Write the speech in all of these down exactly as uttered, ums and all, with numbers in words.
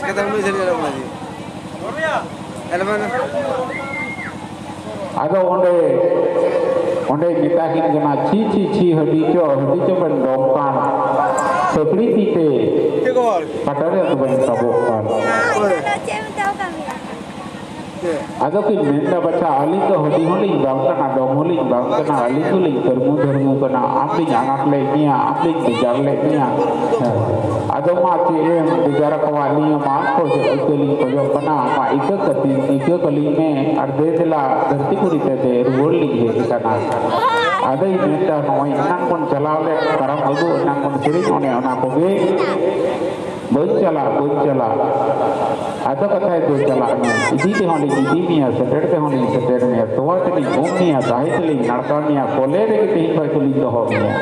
ᱠᱟᱛᱷᱟ ᱩᱱᱟᱹᱜ ᱡᱷᱟᱹᱞ ᱧᱮᱞᱚᱜ ᱠᱟᱱᱟ ᱡᱮ᱾ ᱧᱮᱞ ᱢᱮ᱾ ᱟᱫᱚ ᱚᱸᱰᱮ, ᱚᱸᱰᱮ ᱢᱮᱛᱟ ᱠᱤᱱ ᱠᱟᱱᱟ, "ᱪᱷᱤ, ᱪᱷᱤ, ᱪᱷᱤ, ᱦᱟᱹᱰᱤ ᱪᱚ, ᱦᱟᱹᱰᱤ ᱪᱚ ᱵᱮᱱ ᱰᱚᱢ ᱠᱟᱱ, ᱥᱟᱹᱠᱲᱤ ᱛᱤ ᱛᱮ ᱪᱮᱫ ᱠᱷᱚᱵᱚᱨ? ᱠᱟᱴᱟ ᱨᱮ ᱫᱚ ᱵᱮᱱ ᱥᱟᱵᱚᱜ ᱠᱟᱱ?" ᱦᱳᱭ᱾ ᱪᱮᱫ ᱮᱢ ᱢᱮᱛᱟᱣ ᱠᱟᱜ ᱢᱮᱭᱟ? ᱪᱮᱫ? ᱟᱫᱚ ᱠᱤᱱ ᱢᱮᱱᱫᱟ, "ᱵᱟᱪᱷᱟ, ᱟᱹᱞᱤᱧ ᱫᱚ ᱦᱟᱹᱰᱤ ᱦᱚᱸᱞᱤᱧ ᱵᱟᱝ ᱠᱟᱱᱟ, ᱰᱚᱢ ᱦᱚᱸᱞᱤᱧ ᱵᱟᱝ ᱠᱟᱱᱟ, ᱟᱹᱞᱤᱧ ᱫᱚᱞᱤᱧ ᱠᱟᱹᱨᱢᱩ ᱫᱷᱟᱹᱨᱢᱩ ᱠᱟᱱᱟ, ᱟᱢ ᱞᱤᱧ ᱟᱱᱟᱴ ᱞᱮᱫ ᱢᱮᱭᱟ, ᱟᱢ ᱞᱤᱧ ᱵᱮᱡᱟᱨ ᱞᱮᱫ ᱢᱮᱭᱟ᱾ ᱟᱫᱚ ᱢᱟ ᱪᱮᱫ ᱮᱢ ᱵᱮᱡᱟᱨ ᱟᱠᱟᱣᱟᱫ ᱞᱤᱧᱟ, ᱢᱟ ᱠᱚ ᱤᱠᱟᱹ ᱞᱤᱧ ᱠᱷᱚᱡᱚᱜ ᱠᱟᱱᱟ, ᱟᱢᱟᱜ ᱤᱠᱟᱹ ᱠᱟᱹᱛᱤᱧ, ᱤᱠᱟᱹ ᱠᱟᱹᱞᱤᱧ ᱢᱮ, ᱟᱨ ᱫᱮ ᱫᱮᱞᱟ ᱫᱷᱟᱹᱨᱛᱤ ᱯᱩᱨᱤ ᱛᱮ ᱫᱮ ᱨᱩᱣᱟᱹᱲ ᱞᱤᱧ ᱦᱮᱡ ᱟᱠᱟᱱᱟ᱾" ᱟᱫᱚᱭ ᱢᱮᱱᱫᱟ, ᱱᱚᱜᱼᱚᱭ ᱮᱱᱟᱝ ᱵᱚᱱ ᱪᱟᱞᱟᱣ ᱞᱮᱱ ᱠᱟᱨᱟᱢ ᱟᱹᱜᱩ, ᱮᱱᱟᱝ ᱵᱚᱱ ᱥᱮᱨᱮᱧ, ᱚᱱᱮ ᱚᱱᱟ ᱠᱚᱜᱮ, "ᱵᱟᱹᱧ ᱪᱟᱞᱟᱜ, ᱵᱟᱹᱧ ᱪᱟᱞᱟᱜ, ᱟᱫᱚ ᱠᱟᱛᱷᱟᱭ ᱫᱚ ᱪᱟᱞᱟᱜ ᱢᱮ, ᱤᱫᱤ ᱛᱮᱦᱚᱸ ᱞᱤᱧ ᱤᱫᱤ ᱢᱮᱭᱟ, ᱥᱮᱴᱮᱨ ᱛᱮᱦᱚᱸ ᱞᱤᱧ ᱥᱮᱴᱮᱨ ᱢᱮᱭᱟ, ᱛᱚᱣᱟ ᱛᱮᱞᱤᱧ ᱩᱢ ᱢᱮᱭᱟ, ᱫᱟᱦᱮ ᱛᱮᱞᱤᱧ ᱱᱟᱲᱠᱟ ᱢᱮᱭᱟ, ᱠᱚᱞᱮ ᱨᱮᱜᱮ ᱛᱮᱦᱮᱧ ᱠᱷᱚᱡ ᱫᱚᱞᱤᱧ ᱫᱚᱦᱚ ᱢᱮᱭᱟ᱾"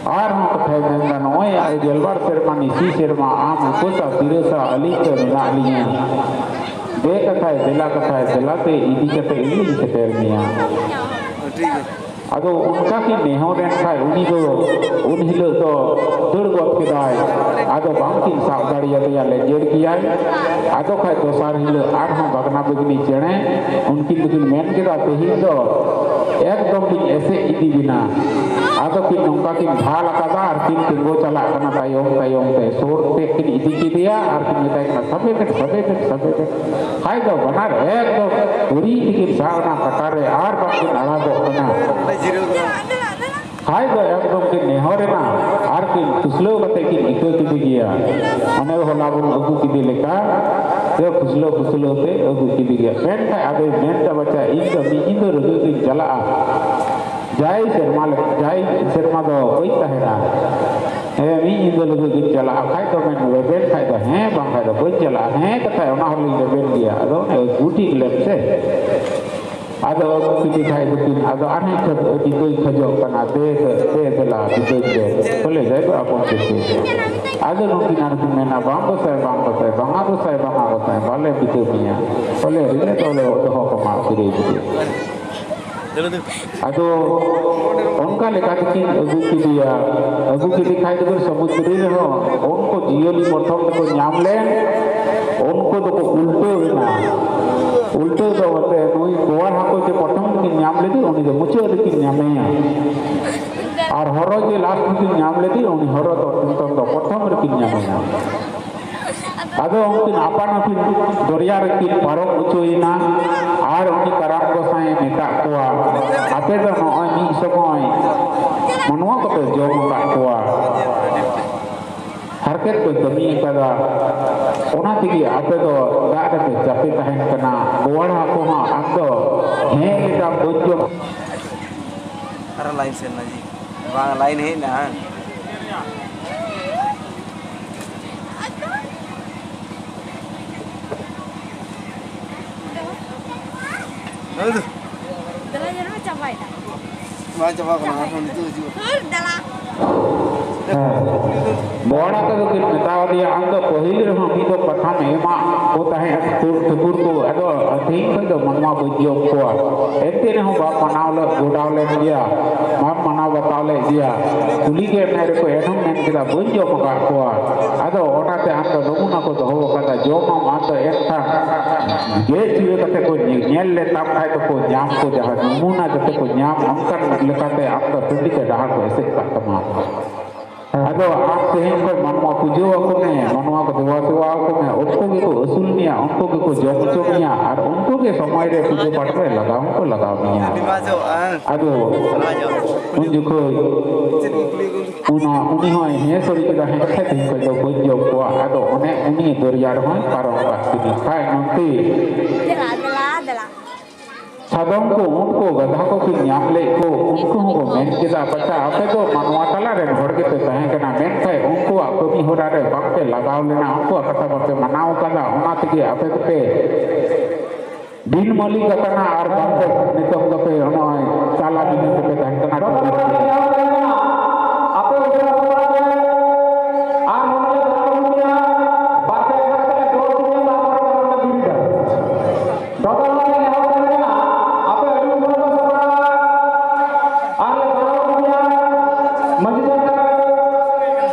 ᱟᱨᱦᱚᱸ ᱠᱟᱛᱷᱟᱭ ᱢᱮᱱᱫᱟ, ᱱᱚᱜᱼᱚᱭ ᱟᱨ ᱜᱮᱞᱵᱟᱨ ᱥᱮᱨᱢᱟ, ᱱᱤᱥᱤ ᱥᱮᱨᱢᱟ ᱟᱢ ᱩᱯᱟᱹᱥᱟ ᱵᱤᱨᱟᱹᱥᱟ ᱟᱹᱞᱤᱧ ᱫᱚ ᱢᱮᱱᱟᱜ ᱞᱤᱧᱟ᱾ ᱫᱮ ᱠᱟᱛᱷᱟᱭ, ᱫᱮᱞᱟ ᱠᱟᱛᱷᱟᱭ, ᱫᱮᱞᱟ ᱛᱮ ᱤᱫᱤ ᱠᱟᱛᱮ ᱤᱧᱤᱧ ᱥᱮᱴᱮᱨ ᱢᱮᱭᱟ᱾ ᱴᱷᱤᱠ ᱜᱮᱭᱟ᱾ ᱟᱫᱚ ᱚᱱᱠᱟ ᱠᱤᱱ ᱱᱮᱦᱚᱨ ᱮᱱ ᱠᱷᱟᱡ ᱩᱱᱤ ᱫᱚ ᱩᱱ ᱦᱤᱞᱳᱜ ᱫᱚ ᱫᱟᱹᱲ ᱜᱚᱫ ᱠᱮᱫᱟᱭ᱾ ᱟᱫᱚ ᱵᱟᱝ ᱠᱤᱱ ᱥᱟᱵ ᱫᱟᱲᱮᱭᱟᱫᱮᱭᱟ, ᱞᱮᱸᱡᱮᱨ ᱜᱮᱭᱟᱭ᱾ ᱟᱫᱚ ᱠᱷᱟᱡ ᱫᱚᱥᱟᱨ ᱦᱤᱞᱳᱜ ᱟᱨᱦᱚᱸ ᱵᱟᱜᱽᱱᱟ ᱵᱤᱜᱽᱱᱤ ᱪᱮᱬᱮ ᱩᱱᱠᱤᱱ ᱫᱚᱠᱤᱱ ᱢᱮᱱ ᱠᱮᱫᱟ, "ᱛᱮᱦᱮᱧ ᱫᱚ ᱮᱠᱫᱚᱢ ᱞᱤᱧ ᱮᱥᱮᱫ ᱤᱫᱤ ᱵᱤᱱᱟ᱾" ᱟᱫᱚ ᱠᱤᱱ ᱱᱚᱝᱠᱟ ᱠᱤᱱ ᱰᱷᱟᱞ ᱟᱠᱟᱫᱟ ᱟᱨ ᱠᱤᱱ ᱛᱤᱸᱜᱩ ᱪᱟᱞᱟᱜ ᱠᱟᱱᱟ ᱛᱟᱭᱚᱢ ᱛᱟᱭᱚᱢ ᱛᱮ᱾ ᱥᱩᱨ ᱛᱮ ᱠᱤᱱ ᱤᱫᱤ ᱠᱮᱫᱮᱭᱟ ᱟᱨ ᱠᱤᱱ ᱢᱮᱛᱟᱭ ᱠᱟᱱᱟ, "ᱥᱟᱵᱮ ᱵᱮᱱ, ᱥᱟᱵᱮ ᱵᱮᱱ, ᱥᱟᱵᱮ ᱵᱮᱱ᱾" ᱠᱷᱟᱡ ᱫᱚ ᱵᱟᱱᱟᱨ ᱮᱠᱫᱚᱢ ᱩᱨᱤᱡ ᱛᱮᱠᱤᱱ ᱥᱟᱵ ᱮᱱᱟ ᱠᱟᱴᱟ ᱨᱮ ᱟᱨ ᱵᱟᱝᱠᱤᱱ ᱟᱲᱟᱜᱚᱜ ᱠᱟᱱᱟ᱾ ᱠᱷᱟᱡ ᱫᱚ ᱮᱠᱫᱚᱢ ᱠᱤᱱ ᱱᱮᱦᱚᱨ ᱮᱱᱟ ᱟᱨ ᱠᱤᱱ ᱯᱷᱩᱥᱞᱟᱹᱣ ᱠᱟᱛᱮ ᱠᱤᱱ ᱤᱠᱟᱹ ᱠᱮᱫᱮ ᱜᱮᱭᱟ᱾ ᱚᱱᱮ ᱦᱚᱞᱟ ᱵᱚᱱ ᱟᱹᱜᱩ ᱠᱮᱫᱮ ᱞᱮᱠᱟ, ᱥᱮ ᱯᱷᱩᱥᱞᱟᱹᱣ ᱯᱷᱩᱥᱞᱟᱹᱣ ᱛᱮ ᱟᱹᱜᱩ ᱠᱮᱫᱮ ᱜᱮᱭᱟ᱾ ᱢᱮᱱᱠᱷᱟᱡ ᱟᱫᱚᱭ ᱢᱮᱱᱫᱟ, ᱵᱟᱪᱷᱟ, ᱤᱧ ᱫᱚ ᱢᱤᱫ ᱧᱤᱫᱟᱹ ᱨᱟᱹᱜᱟᱹ ᱜᱤᱧ ᱪᱟᱞᱟᱜᱼᱟ, ᱡᱟᱭ ᱥᱮᱨᱢᱟ ᱞᱮᱠᱟ, ᱡᱟᱭ ᱥᱮᱨᱢᱟ ᱫᱚ ᱵᱟᱹᱧ ᱛᱟᱦᱮᱱᱟ᱾ ᱦᱮᱸ, ᱢᱤᱫ ᱧᱤᱫᱟᱹ ᱞᱟᱹᱜᱤᱫ ᱜᱤᱧ ᱪᱟᱞᱟᱜᱼᱟ᱾ ᱠᱷᱟᱡ ᱫᱚ ᱢᱮᱱ ᱨᱮᱵᱮᱱ ᱠᱷᱟᱡ ᱫᱚ ᱦᱮᱸ, ᱵᱟᱝ ᱠᱷᱟᱡ ᱫᱚ ᱵᱟᱹᱧ ᱪᱟᱞᱟᱜᱼᱟ᱾ ᱦᱮᱸ ᱠᱟᱛᱷᱟᱭ, ᱚᱱᱟ ᱦᱚᱸᱞᱤᱧ ᱨᱮᱵᱮᱱ ᱜᱮᱭᱟ᱾ ᱟᱫᱚ ᱚᱱᱮ ᱟᱹᱜᱩ ᱴᱷᱤᱠ ᱞᱮᱢ ᱥᱮ᱾ ᱟᱫᱚ ᱟᱹᱜᱩ ᱠᱮᱫᱮ ᱠᱷᱟᱡ ᱫᱚᱠᱤᱱ, ᱟᱫᱚ ᱟᱨᱦᱚᱸ ᱠᱷᱚᱡ-, ᱵᱤᱫᱟᱹᱭ ᱠᱷᱚᱡᱚᱜ ᱠᱟᱱᱟ, "ᱫᱮ, ᱫᱮ, ᱫᱮ ᱫᱮᱞᱟ ᱵᱤᱫᱟᱹᱭ ᱫᱮ᱾" ᱵᱚᱞᱮ ᱡᱟᱭ ᱵᱟ ᱟᱵᱚᱱ ᱠᱩᱥᱤ᱾ ᱟᱫᱚ ᱱᱩᱠᱤᱱ ᱟᱨᱠᱤᱱ ᱢᱮᱱᱟ, "ᱵᱟᱝ ᱜᱚᱸᱥᱟᱭ, ᱵᱟᱝ ᱜᱚᱸᱥᱟᱭ, ᱵᱟᱝᱟ ᱜᱚᱸᱥᱟᱭ, ᱵᱟᱝᱟ ᱜᱚᱸᱥᱟᱭ, ᱵᱟᱞᱮ ᱵᱤᱫᱟᱹ ᱢᱮᱭᱟ, ᱵᱚᱞᱮ ᱨᱤᱞᱟᱹ ᱫᱚᱞᱮ ᱫᱚᱦᱚ ᱠᱟᱢᱟ ᱥᱤᱨᱟᱹᱭ ᱵᱤᱫᱟᱹ᱾" ᱟᱫᱚ ᱚᱱᱠᱟ ᱞᱮᱠᱟ ᱛᱮᱠᱤᱱ ᱟᱹᱜᱩ ᱠᱮᱫᱮᱭᱟ᱾ ᱟᱹᱜᱩ ᱠᱮᱫᱮ ᱠᱷᱟᱡ ᱫᱚᱠᱚ ᱥᱚᱢᱩᱫᱨᱤ ᱨᱮᱦᱚᱸ ᱩᱱᱠᱩ ᱡᱤᱭᱟᱹᱞᱤ ᱯᱨᱚᱛᱷᱚᱢ ᱛᱮᱠᱚ ᱧᱟᱢ ᱞᱮᱱ, ᱩᱱᱠᱩ ᱫᱚᱠᱚ ᱩᱞᱴᱟᱹᱣ ᱮᱱᱟ᱾ ᱩᱞᱴᱟᱹᱣ ᱫᱚ ᱵᱚᱞᱛᱮ ᱱᱩᱭ ᱵᱳᱣᱟᱲ ᱦᱟᱹᱠᱩ ᱡᱮ ᱯᱨᱚᱛᱷᱚᱢ ᱨᱮᱠᱤᱱ ᱧᱟᱢ ᱞᱮᱫᱮ, ᱩᱱᱤ ᱫᱚ ᱢᱩᱪᱟᱹᱫ ᱨᱮᱠᱤᱱ ᱧᱟᱢᱮᱭᱟ᱾ ᱟᱨ ᱦᱚᱨᱚ ᱡᱮ ᱞᱟᱥᱴ ᱨᱮᱠᱤᱱ ᱧᱟᱢ ᱞᱮᱫᱮ, ᱩᱱᱤ ᱦᱚᱨᱚ ᱫᱚ ᱱᱤᱛᱚᱝ ᱫᱚ ᱯᱨᱚᱛᱷᱚᱢ ᱨᱮᱠᱤᱱ ᱧᱟᱢᱮᱭᱟ᱾ ᱟᱫᱚ ᱩᱱᱠᱤᱱ ᱟᱯᱟᱱ ᱟᱹᱯᱤᱱ ᱫᱚᱨᱭᱟ ᱨᱮᱠᱤᱱ ᱯᱟᱨᱚᱢ ᱦᱚᱪᱚᱭᱮᱱᱟ᱾ ᱟᱨ ᱩᱱᱤ ᱠᱟᱨᱟᱢ ᱜᱚᱸᱥᱟᱭ ᱢᱮᱛᱟᱜ ᱠᱚᱣᱟ, ᱟᱯᱮ ᱫᱚ ᱱᱚᱜᱼᱚᱭ ᱢᱤᱫ ᱥᱚᱢᱚᱭ ᱢᱟᱱᱣᱟ ᱠᱚᱯᱮ ᱡᱚᱢ ᱟᱠᱟᱫ ᱠᱚᱣᱟ, ᱦᱟᱨᱠᱮᱛ ᱯᱮ ᱠᱟᱹᱢᱤ ᱟᱠᱟᱫᱟ, ᱚᱱᱟ ᱛᱮᱜᱮ ᱟᱯᱮ ᱫᱚ ᱫᱟᱜ ᱨᱮᱯᱮ ᱪᱟᱯᱮ ᱛᱟᱦᱮᱱ ᱠᱟᱱᱟ᱾ ᱵᱳᱣᱟᱲ ᱦᱟᱹᱠᱩ ᱦᱚᱸ ᱟᱢ ᱫᱚ ᱦᱮᱸ ᱞᱮᱠᱟ ᱵᱟᱹᱧ ᱡᱚᱢ᱾ ᱟᱨ ᱞᱟᱭᱤᱱ ᱥᱮᱱ ᱱᱟ ᱡᱤ, ᱵᱟᱝ ᱞᱟᱭᱤᱱ ᱦᱮᱡ ᱮᱱᱟ᱾ ᱦᱳᱭ ᱫᱚ᱾ ᱫᱮᱞᱟ ᱧᱮᱞ ᱢᱮ, ᱪᱟᱵᱟᱭᱮᱱᱟ᱾ ᱵᱟᱝ ᱪᱟᱵᱟ ᱠᱟᱱᱟ, ᱟᱨᱦᱚᱸ ᱱᱤᱛᱚᱜ ᱦᱤᱡᱩᱜᱼᱟ᱾ ᱦᱳᱭ, ᱫᱮᱞᱟ᱾ ᱦᱮᱸ᱾ ᱵᱚᱲ ᱟᱠᱚ ᱫᱚᱠᱤᱱ ᱢᱮᱛᱟᱣ ᱫᱮᱭᱟ, ᱟᱢ ᱫᱚ ᱯᱟᱹᱦᱤᱞ ᱨᱮᱦᱚᱸ ᱢᱤᱫ ᱫᱚ ᱠᱟᱛᱷᱟᱢ ᱮᱢᱟᱜ ᱠᱚ ᱛᱟᱦᱮᱸᱫ ᱴᱷᱟᱹᱠᱩᱨ, ᱴᱷᱟᱹᱠᱩᱨ ᱠᱚ, ᱟᱫᱚ ᱛᱮᱦᱮᱧ ᱠᱷᱚᱱ ᱫᱚ ᱢᱟᱱᱣᱟ ᱵᱟᱹᱧ ᱡᱚᱢ ᱠᱚᱣᱟ᱾ ᱮᱱᱛᱮ ᱨᱮᱦᱚᱸ ᱵᱟᱢ ᱢᱟᱱᱟᱣ ᱞᱮᱫ, ᱜᱚᱰᱟᱣ ᱞᱮᱱ ᱜᱮᱭᱟ, ᱵᱟᱢ ᱢᱟᱱᱟᱣ ᱵᱟᱛᱟᱣ ᱞᱮᱫ ᱜᱮᱭᱟ᱾ ᱠᱩᱞᱤ ᱜᱮ ᱢᱮᱱ ᱨᱮᱠᱚ ᱮᱱᱦᱚᱸ ᱢᱮᱱ ᱠᱮᱫᱟ, ᱵᱟᱹᱧ ᱡᱚᱢ ᱟᱠᱟᱫ ᱠᱚᱣᱟ᱾ ᱟᱫᱚ ᱚᱱᱟᱛᱮ ᱟᱢ ᱫᱚ ᱱᱚᱢᱩᱱᱟ ᱠᱚ ᱫᱚᱦᱚ ᱟᱠᱟᱫᱟ, ᱡᱚᱢᱟᱢ ᱟᱢ ᱫᱚ ᱮᱱᱠᱷᱟᱱ ᱜᱮᱫ ᱪᱩᱭᱟᱹ ᱠᱟᱛᱮ ᱠᱚ ᱧᱮ-, ᱧᱮᱞ ᱞᱮ ᱛᱟᱢ ᱠᱷᱟᱡ ᱫᱚᱠᱚ ᱧᱟᱢ ᱠᱚ, ᱡᱟᱦᱟᱸ ᱱᱚᱢᱩᱱᱟ ᱡᱟᱛᱮ ᱠᱚ ᱧᱟᱢ, ᱚᱱᱠᱟᱱ ᱞᱮᱠᱟᱛᱮ ᱟᱢ ᱫᱚ ᱴᱟᱺᱰᱤ ᱛᱮ ᱰᱟᱦᱟᱨ ᱠᱚ ᱮᱥᱮᱫ ᱠᱟᱜ ᱛᱟᱢᱟ᱾ ᱟᱫᱚ ᱟᱢ ᱛᱮᱦᱮᱧ ᱠᱷᱚᱱ ᱢᱟᱱᱣᱟ ᱯᱩᱡᱟᱹ ᱟᱠᱚ ᱢᱮ, ᱢᱟᱱᱣᱟ ᱠᱚ ᱫᱮᱵᱟ ᱥᱮᱵᱟ ᱟᱠᱚ ᱢᱮ, ᱩᱱᱠᱩ ᱜᱮᱠᱚ ᱟᱹᱥᱩᱞ ᱢᱮᱭᱟ, ᱩᱱᱠᱩ ᱜᱮᱠᱚ ᱡᱚᱢ ᱦᱚᱪᱚ ᱢᱮᱭᱟ, ᱟᱨ ᱩᱱᱠᱩ ᱜᱮ ᱥᱚᱢᱚᱭ ᱨᱮ ᱯᱩᱡᱟᱹ ᱯᱟᱴ ᱨᱮ ᱞᱟᱜᱟᱣ ᱦᱚᱸᱠᱚ ᱞᱟᱜᱟᱣ ᱢᱮᱭᱟ᱾ ᱟᱫᱚ ᱩᱱ ᱡᱚᱠᱷᱚᱡ ᱚᱱᱟ ᱩᱱᱤ ᱦᱚᱸᱭ ᱦᱮᱸ ᱥᱟᱹᱨᱤ ᱠᱮᱫᱟ, ᱦᱮᱸ ᱠᱷᱟᱡ ᱛᱮᱦᱮᱧ ᱠᱷᱚᱡ ᱫᱚ ᱵᱟᱹᱧ ᱡᱚᱢ ᱠᱚᱣᱟ᱾ ᱟᱫᱚ ᱚᱱᱮ ᱩᱱᱤ ᱫᱚᱨᱭᱟ ᱨᱮᱦᱚᱸᱭ ᱯᱟᱨᱚᱢ ᱠᱟᱜ ᱠᱤᱱᱟ᱾ ᱠᱷᱟᱡ ᱢᱚᱱᱛᱨᱤ ᱫᱮᱞᱟ, ᱫᱮᱞᱟ, ᱫᱮᱞᱟ᱾ ᱥᱟᱫᱚᱢ ᱠᱚ, ᱩᱸᱴ ᱠᱚ, ᱜᱟᱫᱷᱟ ᱠᱚ ᱠᱤᱱ ᱧᱟᱢ ᱞᱮᱫ ᱠᱚ, ᱩᱱᱠᱩ ᱦᱚᱸᱠᱚ ᱢᱮᱱ ᱠᱮᱫᱟ, ᱯᱟᱪᱷᱟ ᱟᱯᱮ ᱫᱚ ᱢᱟᱱᱣᱟ ᱛᱟᱞᱟ ᱨᱮᱱ ᱦᱚᱲ ᱜᱮᱯᱮ ᱛᱟᱦᱮᱸ ᱠᱟᱱᱟ, ᱢᱮᱱᱠᱷᱟᱱ ᱩᱱᱠᱩᱣᱟᱜ ᱠᱟᱹᱢᱤ ᱦᱚᱨᱟ ᱨᱮ ᱵᱟᱝᱯᱮ ᱞᱟᱜᱟᱣ ᱞᱮᱱᱟ, ᱩᱱᱠᱩᱣᱟᱜ ᱠᱟᱛᱷᱟ ᱵᱟᱯᱮ ᱢᱟᱱᱟᱣ ᱠᱟᱫᱟ, ᱚᱱᱟ ᱛᱮᱜᱮ ᱟᱯᱮ ᱫᱚᱯᱮ ᱵᱤᱱ ᱢᱟᱹᱞᱤᱠ ᱟᱠᱟᱱᱟ ᱟᱨ ᱵᱟᱝ ᱫᱚ ᱱᱤᱛᱚᱝ ᱫᱚᱯᱮ ᱱᱚᱜᱼᱚᱭ ᱛᱟᱞᱟ ᱵᱤᱱᱟᱹ ᱛᱮᱯᱮ ᱛᱟᱦᱮᱱ ᱠᱟᱱᱟ᱾ ᱟᱯᱮ ᱩᱛᱛᱚᱨ ᱥᱚᱨᱟ ᱨᱮ ᱟᱨ ᱱᱚᱰᱮ ᱞᱮ ᱫᱟᱬᱟ ᱟᱹᱜᱩ ᱠᱮᱫᱟ, ᱵᱟᱨ ᱯᱮ ᱟᱠᱷᱲᱟ ᱠᱟᱛᱮ ᱞᱮ ᱫᱚᱦᱚ ᱦᱚᱪᱚ ᱠᱮᱫᱟ, ᱛᱟᱨᱯᱚᱨᱮ ᱟᱨᱚ ᱞᱮ ᱫᱟᱹᱲ ᱮᱫᱟ᱾ ᱫᱚᱛᱚ ᱱᱚᱰᱮ ᱱᱮᱦᱚᱨ ᱛᱟᱦᱮᱸ ᱠᱟᱱᱟ, ᱟᱯᱮ ᱟᱹᱰᱤ ᱩᱥᱟᱹᱨᱟ ᱯᱮ ᱥᱟᱯᱲᱟᱣ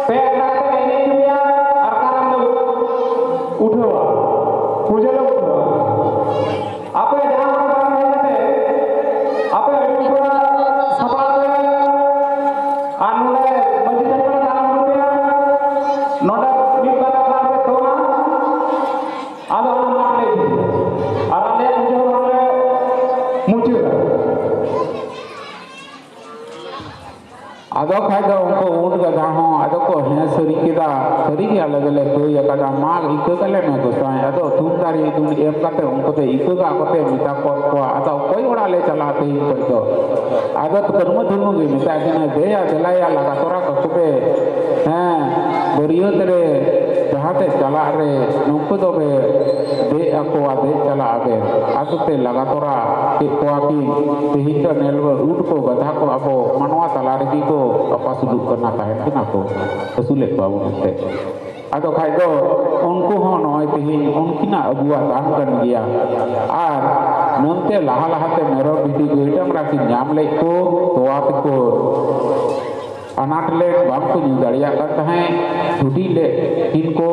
ᱯᱮ ᱟᱠᱷᱲᱟ ᱠᱟᱛᱮ ᱮᱱᱮᱡ ᱦᱩᱭᱩᱜᱼᱟ ᱟᱨ ᱠᱟᱨᱟᱢ ᱫᱚ ᱩᱴᱷᱟᱹᱣᱟ, ᱯᱩᱡᱟᱹ ᱞᱮ ᱩᱴᱷᱟᱹᱣᱟ᱾ ᱟᱯᱮ ᱡᱟᱦᱟᱸ ᱠᱚᱨᱮ ᱵᱟᱝ ᱦᱮᱡ ᱠᱟᱛᱮ, ᱟᱯᱮ ᱟᱹᱰᱤ ᱩᱥᱟᱹᱨᱟ ᱥᱟᱯᱲᱟᱣ ᱯᱮ᱾ ᱟᱨ ᱱᱚᱰᱮ ᱢᱟᱹᱡᱷᱤ ᱴᱷᱮᱱ ᱠᱷᱚᱱ ᱫᱟᱱ ᱟᱹᱜᱩᱭ ᱯᱮ᱾ ᱱᱚᱰᱮ ᱢᱤᱫ ᱵᱟᱨ ᱟᱠᱷᱲᱟ ᱯᱮ ᱫᱚᱱᱟ᱾ ᱟᱫᱚ ᱚᱱᱟ ᱢᱟᱴᱷ ᱞᱮ ᱤᱫᱤᱭᱟ᱾ ᱟᱨ ᱟᱞᱮᱭᱟᱜ ᱯᱩᱡᱟᱹ ᱦᱚᱸ ᱱᱚᱰᱮ ᱞᱮ ᱢᱩᱪᱟᱹᱫᱟ᱾ ᱟᱫᱚ ᱠᱷᱟᱡ ᱫᱚ ᱩᱱᱠᱩ ᱩᱸᱴ ᱜᱟᱫᱷᱟ ᱦᱚᱸ ᱟᱫᱚ ᱠᱚ ᱦᱮᱸ ᱥᱟᱹᱨᱤ ᱠᱮᱫᱟ, ᱥᱟᱹᱨᱤ ᱜᱮ ᱟᱞᱮ ᱫᱚᱞᱮ ᱠᱟᱹᱭ ᱟᱠᱟᱫᱟ, ᱢᱟ ᱤᱠᱟᱹ ᱠᱟᱞᱮ ᱢᱮ ᱜᱚᱸᱥᱟᱭ᱾ ᱟᱫᱚ ᱛᱷᱩᱢ ᱫᱟᱨᱮ ᱫᱩᱞ ᱮᱢ ᱠᱟᱛᱮ ᱩᱱᱠᱩ ᱫᱚ ᱤᱠᱟᱹ ᱠᱟᱜ ᱠᱚᱛᱮ ᱢᱮᱛᱟ ᱠᱚ ᱠᱚᱣᱟ, ᱟᱫᱚ ᱚᱠᱚᱭ ᱚᱲᱟᱜ ᱞᱮ ᱪᱟᱞᱟᱜᱼᱟ ᱛᱮᱦᱮᱧ ᱠᱷᱚᱡ ᱫᱚ? ᱟᱫᱚ ᱠᱟᱹᱨᱢᱟᱹ ᱫᱷᱩᱨᱢᱟᱹ ᱜᱮ ᱢᱮᱛᱟ ᱠᱤᱱᱟ, ᱫᱮᱭᱟ ᱫᱮᱞᱟᱭᱟ ᱞᱟᱜᱟ ᱛᱚᱨᱟ ᱠᱟᱠᱚ ᱯᱮ, ᱦᱮᱸ, ᱵᱟᱹᱨᱭᱟᱹᱛ ᱨᱮ ᱡᱟᱦᱟᱸ ᱛᱮ ᱪᱟᱞᱟᱜ ᱨᱮ ᱱᱩᱠᱩ ᱫᱚ ᱯᱮ ᱫᱮᱡ ᱟᱠᱚᱣᱟ, ᱫᱮᱡ ᱪᱟᱞᱟᱜ ᱟᱵᱮᱱ᱾ ᱟᱫᱚ ᱛᱮ ᱞᱟᱜᱟ ᱛᱚᱨᱟ ᱠᱮᱫ ᱠᱚᱣᱟ ᱠᱤᱱ᱾ ᱛᱮᱦᱮᱧ ᱫᱚ ᱧᱮᱞ ᱵᱮᱱ, ᱩᱸᱴ ᱠᱚ ᱜᱟᱫᱷᱟ ᱠᱚ ᱟᱵᱚ ᱢᱟᱱᱣᱟ ᱛᱟᱞᱟ ᱨᱮᱜᱮ ᱠᱚ ᱟᱯᱟᱥᱩᱞᱩᱜ ᱠᱟᱱᱟ, ᱛᱟᱦᱮᱱ ᱠᱟᱱᱟ ᱠᱚ, ᱟᱹᱥᱩᱞᱮᱫ ᱠᱚᱣᱟ ᱵᱚᱱ ᱮᱱᱛᱮ᱾ ᱟᱫᱚ ᱠᱷᱟᱡ ᱫᱚ ᱩᱱᱠᱩ ᱦᱚᱸ ᱱᱚᱜᱼᱚᱭ ᱛᱮᱦᱮᱧ ᱩᱱᱠᱤᱱᱟᱜ ᱟᱹᱜᱩᱣᱟᱜ ᱫᱟᱱ ᱠᱟᱱ ᱜᱮᱭᱟ᱾ ᱟᱨ ᱱᱚᱱᱛᱮ ᱞᱟᱦᱟ ᱞᱟᱦᱟᱛᱮ ᱢᱮᱨᱚᱢ ᱵᱷᱤᱰᱤ ᱜᱟᱹᱭ ᱰᱟᱝᱨᱟ ᱠᱤᱱ ᱧᱟᱢ ᱞᱮᱫ ᱠᱚ, ᱛᱚᱣᱟ ᱛᱮᱠᱚ ᱟᱱᱟᱴ ᱞᱮᱫ, ᱵᱟᱝ ᱠᱚ ᱧᱩ ᱫᱟᱲᱮᱭᱟᱜ ᱠᱟᱱ ᱛᱟᱦᱮᱸᱫ, ᱪᱷᱩᱴᱤ ᱞᱮᱫ ᱠᱤᱱ ᱠᱚ,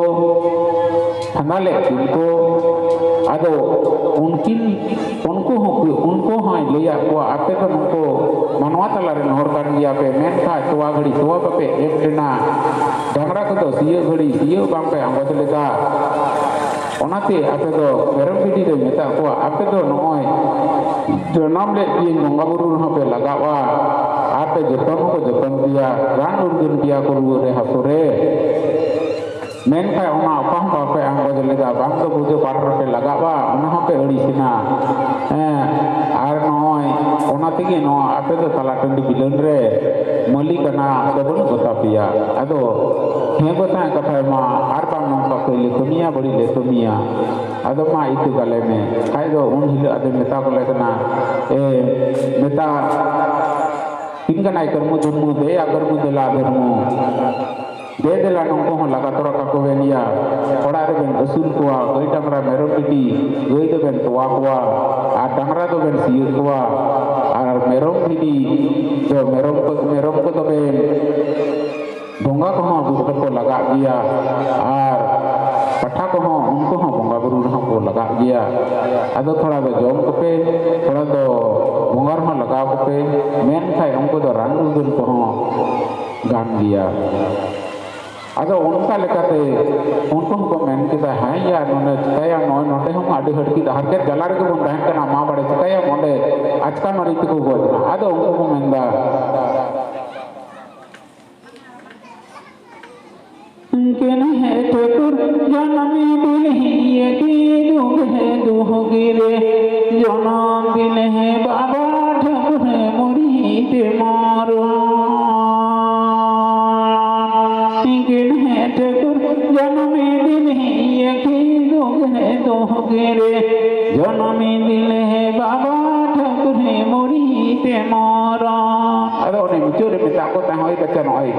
ᱯᱷᱟᱸᱫᱟ ᱞᱮᱫ ᱠᱤᱱ ᱠᱚ᱾ ᱟᱫᱚ ᱩᱱᱠᱤᱱ, ᱩᱱᱠᱩ ᱦᱚᱸ, ᱩᱱᱠᱩ ᱦᱚᱸᱭ ᱞᱟᱹᱭᱟᱫ ᱠᱚᱣᱟ, ᱟᱯᱮ ᱫᱚ ᱱᱩᱠᱩ ᱢᱟᱱᱣᱟ ᱛᱟᱞᱟ ᱨᱮᱱ ᱦᱚᱲ ᱠᱟᱱ ᱜᱮᱭᱟ ᱯᱮ, ᱢᱮᱱᱠᱷᱟᱱ ᱛᱚᱣᱟ ᱜᱷᱟᱹᱲᱤ ᱛᱚᱣᱟ ᱵᱟᱯᱮ ᱮᱢ ᱞᱮᱱᱟ, ᱰᱟᱝᱨᱟ ᱠᱚᱫᱚ ᱥᱤᱭᱳᱜ ᱜᱷᱟᱹᱲᱤ ᱥᱤᱭᱳᱜ ᱵᱟᱝ ᱯᱮ ᱟᱸᱜᱚᱪ ᱞᱮᱫᱟ᱾ ᱚᱱᱟᱛᱮ ᱟᱯᱮ ᱫᱚ ᱢᱮᱨᱚᱢ ᱵᱷᱤᱰᱤ ᱫᱚᱭ ᱢᱮᱛᱟᱫ ᱠᱚᱣᱟ, ᱟᱯᱮ ᱫᱚ ᱱᱚᱜᱼᱚᱭ ᱡᱚᱱᱚᱢ ᱞᱮᱫ ᱜᱤᱭᱟᱹᱧ, ᱵᱚᱸᱜᱟ ᱵᱩᱨᱩ ᱨᱮᱦᱚᱸ ᱯᱮ ᱞᱟᱜᱟᱜᱼᱟ, ᱟᱨ ᱯᱮ ᱡᱚᱛᱚᱱ ᱦᱚᱸᱠᱚ ᱡᱚᱛᱚᱱ ᱯᱮᱭᱟ, ᱨᱟᱱ ᱩᱨᱜᱟᱹᱱ ᱯᱮᱭᱟ ᱠᱚ ᱨᱩᱣᱟᱹ ᱨᱮ ᱦᱟᱹᱥᱩ ᱨᱮ᱾ ᱢᱮᱱᱠᱷᱟᱱ ᱚᱱᱟ ᱚᱠᱟ ᱦᱚᱸ ᱵᱟᱯᱮ ᱟᱸᱜᱚᱪ ᱞᱮᱫᱟ, ᱵᱟᱝ ᱫᱚ ᱯᱩᱡᱟᱹ ᱯᱟᱴ ᱨᱮᱯᱮ ᱞᱟᱜᱟᱜᱼᱟ, ᱚᱱᱟ ᱦᱚᱸᱯᱮ ᱟᱹᱲᱤᱥᱮᱱᱟ᱾ ᱦᱮᱸ, ᱟᱨ ᱱᱚᱜᱼᱚᱭ ᱚᱱᱟ ᱛᱮᱜᱮ ᱱᱚᱣᱟ ᱟᱯᱮ ᱫᱚ ᱛᱟᱞᱟ ᱴᱟᱺᱰᱤ ᱵᱤᱞᱟᱹᱱ ᱨᱮ ᱢᱟᱹᱞᱤ ᱠᱟᱱᱟ ᱫᱚ ᱵᱟᱹᱱᱩᱜ ᱠᱚᱛᱟ ᱯᱮᱭᱟ᱾ ᱟᱫᱚ ᱦᱮᱸ ᱜᱚ ᱛᱟᱦᱮᱸ ᱠᱟᱛᱷᱟᱭ ᱢᱟ, ᱟᱨ ᱵᱟᱝ ᱱᱚᱝᱠᱟ ᱠᱟᱹᱭ ᱞᱮ ᱠᱟᱹᱢᱤᱭᱟ, ᱵᱟᱹᱲᱤᱡ ᱞᱮ ᱠᱟᱹᱢᱤᱭᱟ᱾ ᱟᱫᱚ ᱢᱟ ᱤᱠᱟᱹ ᱠᱟᱞᱮ ᱢᱮ᱾ ᱠᱷᱟᱡ ᱫᱚ ᱩᱱ ᱦᱤᱞᱳᱜ ᱟᱫᱚ ᱢᱮᱛᱟ ᱠᱚᱞᱮ ᱠᱟᱱᱟ, ᱮ, ᱢᱮᱛᱟ ᱠᱤᱱ ᱠᱟᱱᱟᱭ ᱠᱟᱹᱨᱢᱩ ᱫᱷᱩᱨᱢᱩ, ᱫᱮᱭᱟ ᱠᱟᱹᱨᱢᱩ ᱫᱮᱞᱟ ᱫᱷᱩᱨᱢᱩ᱾ ᱫᱮ ᱫᱮᱞᱟ ᱱᱩᱠᱩ ᱦᱚᱸ ᱞᱟᱜᱟ ᱛᱚᱨᱟ ᱠᱟᱠᱚ ᱵᱮᱱ ᱭᱟ᱾ ᱚᱲᱟᱜ ᱨᱮᱵᱮᱱ ᱟᱹᱥᱩᱞ ᱠᱚᱣᱟ, ᱜᱟᱹᱭ ᱰᱟᱝᱨᱟ ᱢᱮᱨᱚᱢ ᱵᱷᱤᱰᱤ, ᱜᱟᱹᱭ ᱫᱚᱵᱮᱱ ᱛᱚᱣᱟ ᱠᱚᱣᱟ, ᱟᱨ ᱰᱟᱝᱨᱟ ᱫᱚᱵᱮᱱ ᱥᱤᱭᱳᱜ ᱠᱚᱣᱟ, ᱟᱨ ᱢᱮᱨᱚᱢ ᱵᱷᱤᱰᱤ ᱫᱚ, ᱢᱮᱨᱚᱢ ᱠᱚ, ᱢᱮᱨᱚᱢ ᱠᱚᱫᱚ ᱵᱮᱱ ᱵᱚᱸᱜᱟ ᱠᱚᱦᱚᱸ ᱠᱚ ᱞᱟᱜᱟᱜ ᱜᱮᱭᱟ᱾ ᱟᱨ ᱯᱟᱴᱷᱟ ᱠᱚᱦᱚᱸ, ᱩᱱᱠᱩ ᱦᱚᱸ ᱵᱚᱸᱜᱟ ᱵᱩᱨᱩ ᱨᱮᱦᱚᱸ ᱠᱚ ᱞᱟᱜᱟᱜ ᱜᱮᱭᱟ᱾ ᱟᱫᱚ ᱛᱷᱚᱲᱟ ᱫᱚ ᱡᱚᱢ ᱠᱚᱯᱮ, ᱛᱷᱚᱲᱟ ᱫᱚ ᱵᱚᱸᱜᱟ ᱨᱮᱦᱚᱸ ᱞᱟᱜᱟᱣ ᱠᱚᱯᱮ, ᱢᱮᱱᱠᱷᱟᱱ ᱩᱱᱠᱩ ᱫᱚ ᱨᱟᱱ ᱢᱩᱨᱜᱟᱹᱱ ᱠᱚᱦᱚᱸ ᱜᱟᱱ ᱜᱮᱭᱟ᱾ ᱟᱫᱚ ᱚᱱᱠᱟ ᱞᱮᱠᱟᱛᱮ ᱩᱱᱠᱩ ᱦᱚᱸᱠᱚ ᱢᱮᱱ ᱠᱮᱫᱟ, ᱦᱮᱸ ᱭᱟ, ᱱᱚᱰᱮ ᱪᱤᱠᱟᱹᱭᱟ, ᱱᱚᱜᱼᱚᱭ ᱱᱚᱰᱮ ᱦᱚᱸ ᱟᱹᱰᱤ ᱦᱟᱹᱴᱠᱤ ᱦᱟᱨᱠᱮᱛ ᱡᱟᱞᱟ ᱨᱮᱜᱮ ᱵᱚᱱ ᱛᱟᱦᱮᱱ ᱠᱟᱱᱟ, ᱢᱟ ᱵᱟᱲᱮ ᱪᱤᱠᱟᱹᱭᱟ, ᱱᱚᱰᱮ ᱟᱪᱠᱟ ᱢᱟᱹᱨᱤᱪ ᱛᱮᱠᱚ ᱜᱚᱡ ᱮᱱᱟ᱾ ᱟᱫᱚ ᱩᱱᱠᱩ ᱠᱚ ᱢᱮᱱᱫᱟ, ᱠᱮᱱ ᱦᱮ ᱴᱷᱟᱹᱠᱩᱨ ᱡᱚᱱᱚᱢ ᱫᱤᱱ ᱦᱤᱭᱮ ᱠᱤ ᱫᱩᱠ ᱦᱮ ᱫᱩᱦ ᱜᱤᱨᱮ, ᱡᱚᱱᱚᱢ ᱫᱤᱱ ᱦᱮ ᱵᱟᱵᱟ ᱴᱷᱟᱹᱠᱩᱨ ᱦᱮ ᱢᱩᱨᱤ ᱛᱮ ᱢᱟᱨᱚ᱾ ᱠᱮᱱ ᱦᱮ ᱴᱷᱟᱹᱠᱩᱨ ᱡᱚᱱᱚᱢ ᱫᱤᱱ ᱦᱤᱭᱮ ᱠᱤ ᱫᱩᱠ ᱦᱮ ᱫᱩᱦ ᱜᱤᱨᱮ, ᱡᱚᱱᱚᱢ ᱫᱤᱱ ᱦᱮ ᱵᱟᱵᱟ ᱴᱷᱟᱹᱠᱩᱨ ᱦᱮ ᱢᱩᱨᱤ ᱛᱮ ᱢᱟᱨᱚ᱾ ᱟᱫᱚ ᱚᱱᱮ ᱢᱩᱪᱟᱹᱫ ᱨᱮ ᱢᱮᱛᱟ ᱠᱚ ᱛᱟᱦᱮᱸ, ᱦᱳᱭ ᱵᱟᱪᱟ, ᱱᱚᱜᱼᱚᱭ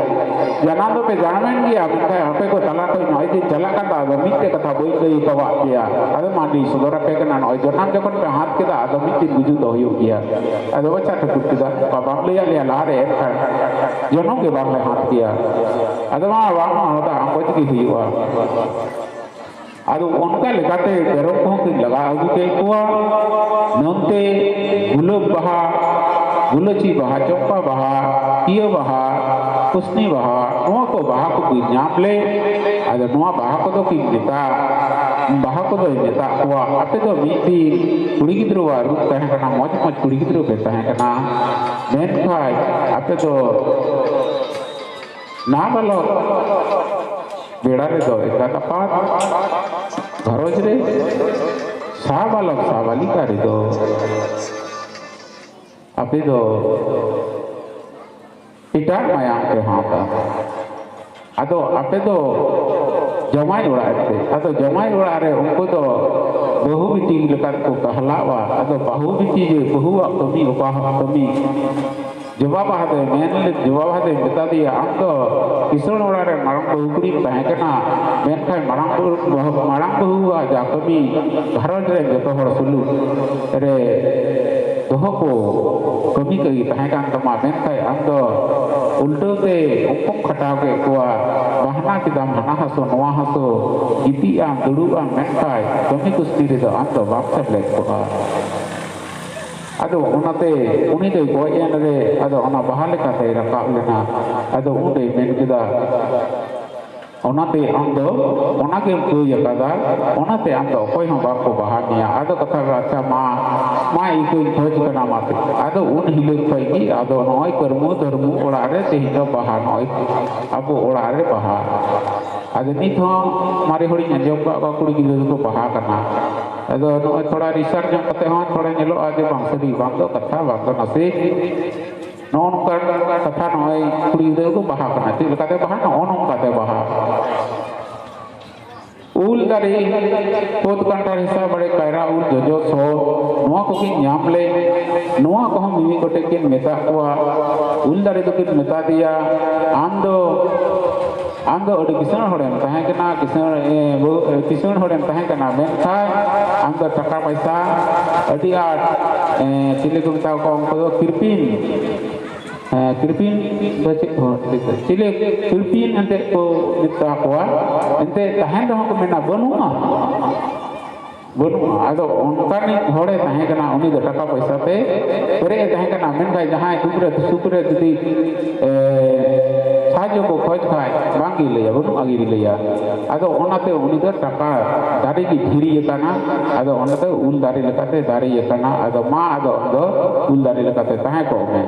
ᱡᱟᱱᱟᱢ ᱫᱚᱯᱮ ᱡᱟᱱᱟᱢᱮᱱ ᱜᱮᱭᱟ, ᱢᱮᱱᱠᱷᱟᱱ ᱟᱯᱮ ᱠᱚ ᱛᱟᱞᱟ ᱠᱷᱚᱱ ᱱᱚᱜᱼᱚᱭ ᱡᱮ ᱪᱟᱞᱟᱜ ᱠᱟᱱ ᱫᱚ, ᱟᱫᱚ ᱢᱤᱫᱴᱮᱡ ᱠᱟᱛᱷᱟ ᱵᱟᱹᱧ ᱞᱟᱹᱭ ᱟᱠᱟᱣᱟᱫ ᱯᱮᱭᱟ᱾ ᱟᱫᱚ ᱢᱟ ᱞᱟᱹᱭ ᱥᱚᱫᱚᱨ ᱟᱯᱮ ᱠᱟᱱᱟ, ᱱᱚᱜᱼᱚᱭ ᱡᱟᱱᱟᱢ ᱡᱚᱠᱷᱚᱱ ᱯᱮ ᱦᱟᱛ ᱠᱮᱫᱟ, ᱟᱫᱚ ᱢᱤᱫ ᱫᱤᱱ ᱜᱩᱡᱩᱜ ᱫᱚ ᱦᱩᱭᱩᱜ ᱜᱮᱭᱟ᱾ ᱟᱫᱚ ᱵᱟᱪᱟ ᱴᱷᱟᱹᱠᱩᱨ ᱠᱮᱫᱟ, ᱱᱚᱝᱠᱟ ᱵᱟᱢ ᱞᱟᱹᱭᱟᱫ ᱞᱮᱭᱟ ᱞᱟᱦᱟᱨᱮ, ᱮᱱᱠᱷᱟᱱ ᱡᱚᱱᱚᱢ ᱜᱮ ᱵᱟᱝᱞᱮ ᱦᱟᱛ ᱠᱮᱭᱟ᱾ ᱟᱫᱚ ᱢᱟ ᱵᱟᱝ, ᱚᱱᱟ ᱫᱚ ᱟᱸᱜᱚᱪ ᱜᱮ ᱦᱩᱭᱩᱜᱼᱟ᱾ ᱟᱫᱚ ᱚᱱᱠᱟ ᱞᱮᱠᱟᱛᱮ ᱢᱮᱨᱚᱢ ᱠᱚᱦᱚᱸ ᱠᱤᱱ ᱞᱟᱜᱟ ᱟᱹᱜᱩ ᱠᱮᱫ ᱠᱚᱣᱟ᱾ ᱱᱚᱱᱛᱮ ᱜᱩᱞᱟᱹᱵ ᱵᱟᱦᱟ, ᱜᱩᱞᱟᱹᱪᱤ ᱵᱟᱦᱟ, ᱪᱚᱢᱯᱟ ᱵᱟᱦᱟ, ᱠᱤᱭᱟᱹ ᱵᱟᱦᱟ, ᱠᱩᱥᱱᱤ ᱵᱟᱦᱟ, ᱱᱚᱣᱟ ᱠᱚ ᱵᱟᱦᱟ ᱠᱚ ᱠᱤᱱ ᱧᱟᱢ ᱞᱮᱫ᱾ ᱟᱫᱚ ᱱᱚᱣᱟ ᱵᱟᱦᱟ ᱠᱚᱫᱚ ᱠᱤᱱ ᱢᱮᱛᱟᱜ, ᱵᱟᱦᱟ ᱠᱚᱫᱚᱭ ᱢᱮᱛᱟᱜ ᱠᱚᱣᱟ, ᱟᱯᱮ ᱫᱚ ᱢᱤᱫ ᱫᱤᱱ ᱠᱩᱲᱤ ᱜᱤᱫᱽᱨᱟᱹᱣᱟᱜ ᱨᱩᱯ ᱛᱟᱦᱮᱸ ᱠᱟᱱᱟ, ᱢᱚᱡᱽ ᱢᱚᱡᱽ ᱠᱩᱲᱤ ᱜᱤᱫᱽᱨᱟᱹ ᱯᱮ ᱛᱟᱦᱮᱸ ᱠᱟᱱᱟ, ᱢᱮᱱᱠᱷᱟᱱ ᱟᱯᱮ ᱫᱚ ᱱᱟᱵᱟᱞᱚᱠ ᱵᱮᱲᱟ ᱨᱮᱫᱚ ᱮᱸᱜᱟᱛ ᱟᱯᱟᱛ ᱜᱷᱟᱨᱚᱸᱡᱽ ᱨᱮ, ᱥᱟᱵᱟᱞᱚᱠ ᱥᱟᱵᱟᱞᱤᱠᱟ ᱨᱮᱫᱚ ᱟᱯᱮ ᱫᱚ ᱮᱴᱟᱜ ᱢᱟᱭᱟᱢ ᱯᱮ ᱦᱟᱛᱟ᱾ ᱟᱫᱚ ᱟᱯᱮ ᱫᱚ ᱡᱟᱶᱟᱭ ᱚᱲᱟᱜ ᱨᱮ, ᱟᱫᱚ ᱡᱟᱶᱟᱭ ᱚᱲᱟᱜ ᱨᱮ ᱩᱱᱠᱩ ᱫᱚ ᱵᱟᱹᱦᱩ ᱵᱤᱴᱤ ᱞᱮᱠᱟ ᱛᱮᱠᱚ ᱠᱟᱦᱞᱟᱣᱟ᱾ ᱟᱫᱚ ᱵᱟᱹᱦᱩ ᱵᱤᱴᱤ ᱡᱮ ᱵᱟᱹᱦᱩᱣᱟᱜ ᱠᱟᱹᱢᱤ, ᱚᱠᱟ ᱠᱟᱹᱢᱤ, ᱡᱚᱵᱟ ᱵᱟᱦᱟ ᱫᱚᱭ ᱢᱮᱱ ᱞᱮᱫ, ᱡᱚᱵᱟ ᱵᱟᱦᱟ ᱫᱚᱭ ᱢᱮᱛᱟ ᱫᱮᱭᱟ, "ᱟᱢ ᱫᱚ ᱠᱤᱥᱟᱹᱬ ᱚᱲᱟᱜ ᱨᱮ ᱢᱟᱨᱟᱝ ᱵᱟᱹᱦᱩ ᱠᱩᱲᱤᱢ ᱛᱟᱦᱮᱸ ᱠᱟᱱᱟ, ᱢᱮᱱᱠᱷᱟᱱ ᱢᱟᱨᱟᱝ ᱵᱟᱹᱦᱩ, ᱵᱟᱹᱦᱩ, ᱢᱟᱨᱟᱝ ᱵᱟᱹᱦᱩᱣᱟᱜ ᱡᱟ ᱠᱟᱹᱢᱤ ᱜᱷᱟᱨᱚᱸᱡᱽ ᱨᱮ ᱡᱚᱛᱚ ᱦᱚᱲ ᱥᱩᱞᱩᱠ ᱨᱮ ᱫᱚᱦᱚ ᱠᱚ ᱠᱟᱹᱢᱤ ᱠᱟᱹᱜᱤ ᱛᱟᱦᱮᱸ ᱠᱟᱱ ᱛᱟᱢᱟ, ᱢᱮᱱᱠᱷᱟᱱ ᱟᱢ ᱫᱚ ᱩᱞᱴᱟᱹᱣ ᱛᱮ ᱩᱱᱠᱩᱢ ᱠᱷᱟᱴᱟᱣ ᱠᱮᱫ ᱠᱚᱣᱟ᱾ ᱵᱟᱦᱱᱟ ᱠᱮᱫᱟᱢ, ᱦᱟᱱᱟ ᱦᱟᱹᱥᱩ, ᱱᱚᱣᱟ ᱦᱟᱹᱥᱩ, ᱜᱤᱛᱤᱡ ᱟᱢ, ᱫᱩᱲᱩᱵ ᱟᱢ, ᱢᱮᱱᱠᱷᱟᱱ ᱠᱟᱹᱢᱤ ᱠᱩᱥᱛᱤ ᱨᱮᱫᱚ ᱟᱢ ᱫᱚ ᱵᱟᱢ ᱥᱮᱞᱮᱫ ᱠᱚᱜᱼᱟ᱾ ᱟᱫᱚ ᱚᱱᱟᱛᱮ ᱩᱱᱤ ᱫᱚᱭ ᱜᱚᱡ ᱮᱱ ᱨᱮ, ᱟᱫᱚ ᱚᱱᱟ ᱵᱟᱦᱟ ᱞᱮᱠᱟᱛᱮᱭ ᱨᱟᱠᱟᱵ ᱞᱮᱱᱟ᱾ ᱟᱫᱚ ᱩᱱ ᱫᱚᱭ ᱢᱮᱱ ᱠᱮᱫᱟ, ᱚᱱᱟᱛᱮ ᱟᱢ ᱫᱚ ᱚᱱᱟ ᱜᱮᱢ ᱠᱟᱹᱭ ᱟᱠᱟᱫᱟ, ᱚᱱᱟᱛᱮ ᱟᱢ ᱫᱚ ᱚᱠᱚᱭ ᱦᱚᱸ ᱵᱟᱠᱚ ᱵᱟᱦᱟ ᱢᱮᱭᱟ᱾ ᱟᱫᱚ ᱠᱟᱛᱷᱟ ᱫᱚ, ᱟᱪᱪᱷᱟ, ᱢᱟ, ᱢᱟ ᱤᱠᱟᱹᱧ ᱠᱷᱚᱡᱽ ᱠᱟᱱᱟ, ᱢᱟᱛᱮ᱾ ᱟᱫᱚ ᱩᱱ ᱦᱤᱞᱳᱜ ᱠᱷᱚᱡ ᱜᱮ ᱟᱫᱚ ᱱᱚᱜᱼᱚᱭ ᱠᱟᱹᱨᱢᱩ ᱫᱷᱟᱹᱨᱢᱩ ᱚᱲᱟᱜ ᱨᱮ ᱛᱮᱦᱮᱧ ᱫᱚ ᱵᱟᱦᱟ, ᱱᱚᱜᱼᱚᱭ ᱟᱵᱚ ᱚᱲᱟᱜ ᱨᱮ ᱵᱟᱦᱟ᱾ ᱟᱫᱚ ᱱᱤᱛ ᱦᱚᱸ ᱢᱟᱨᱮ ᱦᱚᱲᱤᱧ ᱟᱸᱡᱚᱢ ᱠᱟᱜ ᱠᱚᱣᱟ, ᱠᱩᱲᱤ ᱜᱤᱫᱽᱨᱟᱹ ᱫᱚᱠᱚ ᱵᱟᱦᱟ ᱠᱟᱱᱟ᱾ ᱟᱫᱚ ᱱᱚᱜᱼᱚᱭ ᱛᱷᱚᱲᱟ research ᱧᱚᱜ ᱠᱟᱛᱮ ᱦᱚᱸ ᱛᱷᱚᱲᱟ ᱧᱮᱞᱚᱜᱼᱟ ᱡᱮ ᱵᱟᱝ ᱥᱟᱹᱨᱤ, ᱵᱟᱝ ᱫᱚ ᱠᱟᱛᱷᱟ, ᱵᱟᱝ ᱫᱚ ᱱᱟᱥᱮ᱾ ᱱᱚᱜᱼᱚ ᱱᱚᱝᱠᱟᱱ ᱠᱟᱛᱷᱟ, ᱱᱚᱜᱼᱚᱭ ᱠᱩᱲᱤ ᱜᱤᱫᱽᱨᱟᱹ ᱠᱚ ᱵᱟᱦᱟ ᱠᱟᱱᱟ᱾ ᱪᱮᱫ ᱞᱮᱠᱟᱛᱮ ᱵᱟᱦᱟ? ᱱᱚᱜᱼᱚ ᱱᱚᱝᱠᱟᱛᱮ ᱵᱟᱦᱟ᱾ ᱩᱞ ᱫᱟᱨᱮ, ᱠᱳᱫ ᱠᱟᱱᱴᱷᱟᱲ, ᱦᱮᱸᱥᱟᱜ ᱵᱟᱲᱮ, ᱠᱟᱭᱨᱟ, ᱩᱞ, ᱡᱚᱡᱚ, ᱥᱚ, ᱱᱚᱣᱟ ᱠᱚᱜᱮᱧ ᱧᱟᱢ ᱞᱮᱫ᱾ ᱱᱚᱣᱟ ᱠᱚᱦᱚᱸ ᱢᱤᱢᱤᱫ ᱜᱚᱴᱮᱡ ᱠᱤᱱ ᱢᱮᱛᱟᱜ ᱠᱚᱣᱟ᱾ ᱩᱞ ᱫᱟᱨᱮ ᱫᱚᱠᱤᱱ ᱢᱮᱛᱟ ᱫᱮᱭᱟ, ᱟᱢ ᱫᱚ, ᱟᱢ ᱫᱚ ᱟᱹᱰᱤ ᱠᱤᱥᱟᱹᱬ ᱦᱚᱲᱮᱢ ᱛᱟᱦᱮᱸ ᱠᱟᱱᱟ, ᱠᱤᱥᱟᱹᱬ, ᱮ, ᱵᱟᱹᱦᱩ, ᱮ, ᱠᱤᱥᱟᱹᱬ ᱦᱚᱲᱮᱢ ᱛᱟᱦᱮᱸ ᱠᱟᱱᱟ, ᱢᱮᱱᱠᱷᱟᱱ ᱟᱢ ᱫᱚ ᱴᱟᱠᱟ ᱯᱟᱭᱥᱟ ᱟᱹᱰᱤ ᱟᱸᱴ, ᱮ, ᱪᱤᱞᱤ ᱠᱚ ᱢᱮᱛᱟ ᱠᱚᱣᱟ ᱩᱱᱠᱩ ᱫᱚ ᱠᱤᱨᱯᱤᱱ᱾ ᱦᱮᱸ, ᱠᱤᱨᱯᱤᱱ ᱫᱚ ᱪᱮᱫ ᱠᱚ, ᱪᱤᱞᱤ ᱠᱤᱨᱯᱤᱱ ᱮᱱᱛᱮᱫ ᱠᱚ ᱢᱮᱛᱟ ᱠᱚᱣᱟ, ᱮᱱᱛᱮᱫ ᱛᱟᱦᱮᱱ ᱨᱮᱦᱚᱸ ᱠᱚ ᱢᱮᱱᱟ, "ᱵᱟᱹᱱᱩᱜᱼᱟ, ᱵᱟᱹᱱᱩᱜᱼᱟ᱾" ᱟᱫᱚ ᱚᱱᱠᱟᱱᱤᱡ ᱦᱚᱲᱮ ᱛᱟᱦᱮᱸ ᱠᱟᱱᱟ, ᱩᱱᱤ ᱫᱚ ᱴᱟᱠᱟ ᱯᱚᱭᱥᱟ ᱛᱮ ᱯᱮᱨᱮᱡ ᱮ ᱛᱟᱦᱮᱸ ᱠᱟᱱᱟ, ᱢᱮᱱᱠᱷᱟᱱ ᱡᱟᱦᱟᱸᱭ ᱫᱩᱠ ᱨᱮ ᱥᱩᱠ ᱨᱮ ᱡᱩᱫᱤ, ᱮ, ᱥᱟᱦᱟᱡᱽᱡᱚ ᱠᱚ ᱠᱷᱚᱡᱽ ᱠᱷᱟᱡ, ᱵᱟᱝ ᱜᱮ ᱞᱟᱹᱭᱟ, ᱵᱟᱹᱱᱩᱜᱼᱟ ᱜᱮ ᱞᱟᱹᱭᱟ᱾ ᱟᱫᱚ ᱚᱱᱟᱛᱮ ᱩᱱᱤ ᱫᱚ ᱴᱟᱠᱟ ᱫᱟᱨᱮ ᱜᱮ ᱫᱷᱤᱨᱤ ᱟᱠᱟᱱᱟ᱾ ᱟᱫᱚ ᱚᱱᱟᱛᱮ ᱩᱞ ᱫᱟᱨᱮ ᱞᱮᱠᱟᱛᱮ ᱫᱟᱨᱮ ᱟᱠᱟᱱᱟ᱾ ᱟᱫᱚ ᱢᱟ, ᱟᱫᱚ ᱟᱢ ᱫᱚ ᱩᱞ ᱫᱟᱨᱮ ᱞᱮᱠᱟᱛᱮ ᱛᱟᱦᱮᱸ ᱠᱚᱜ ᱢᱮ᱾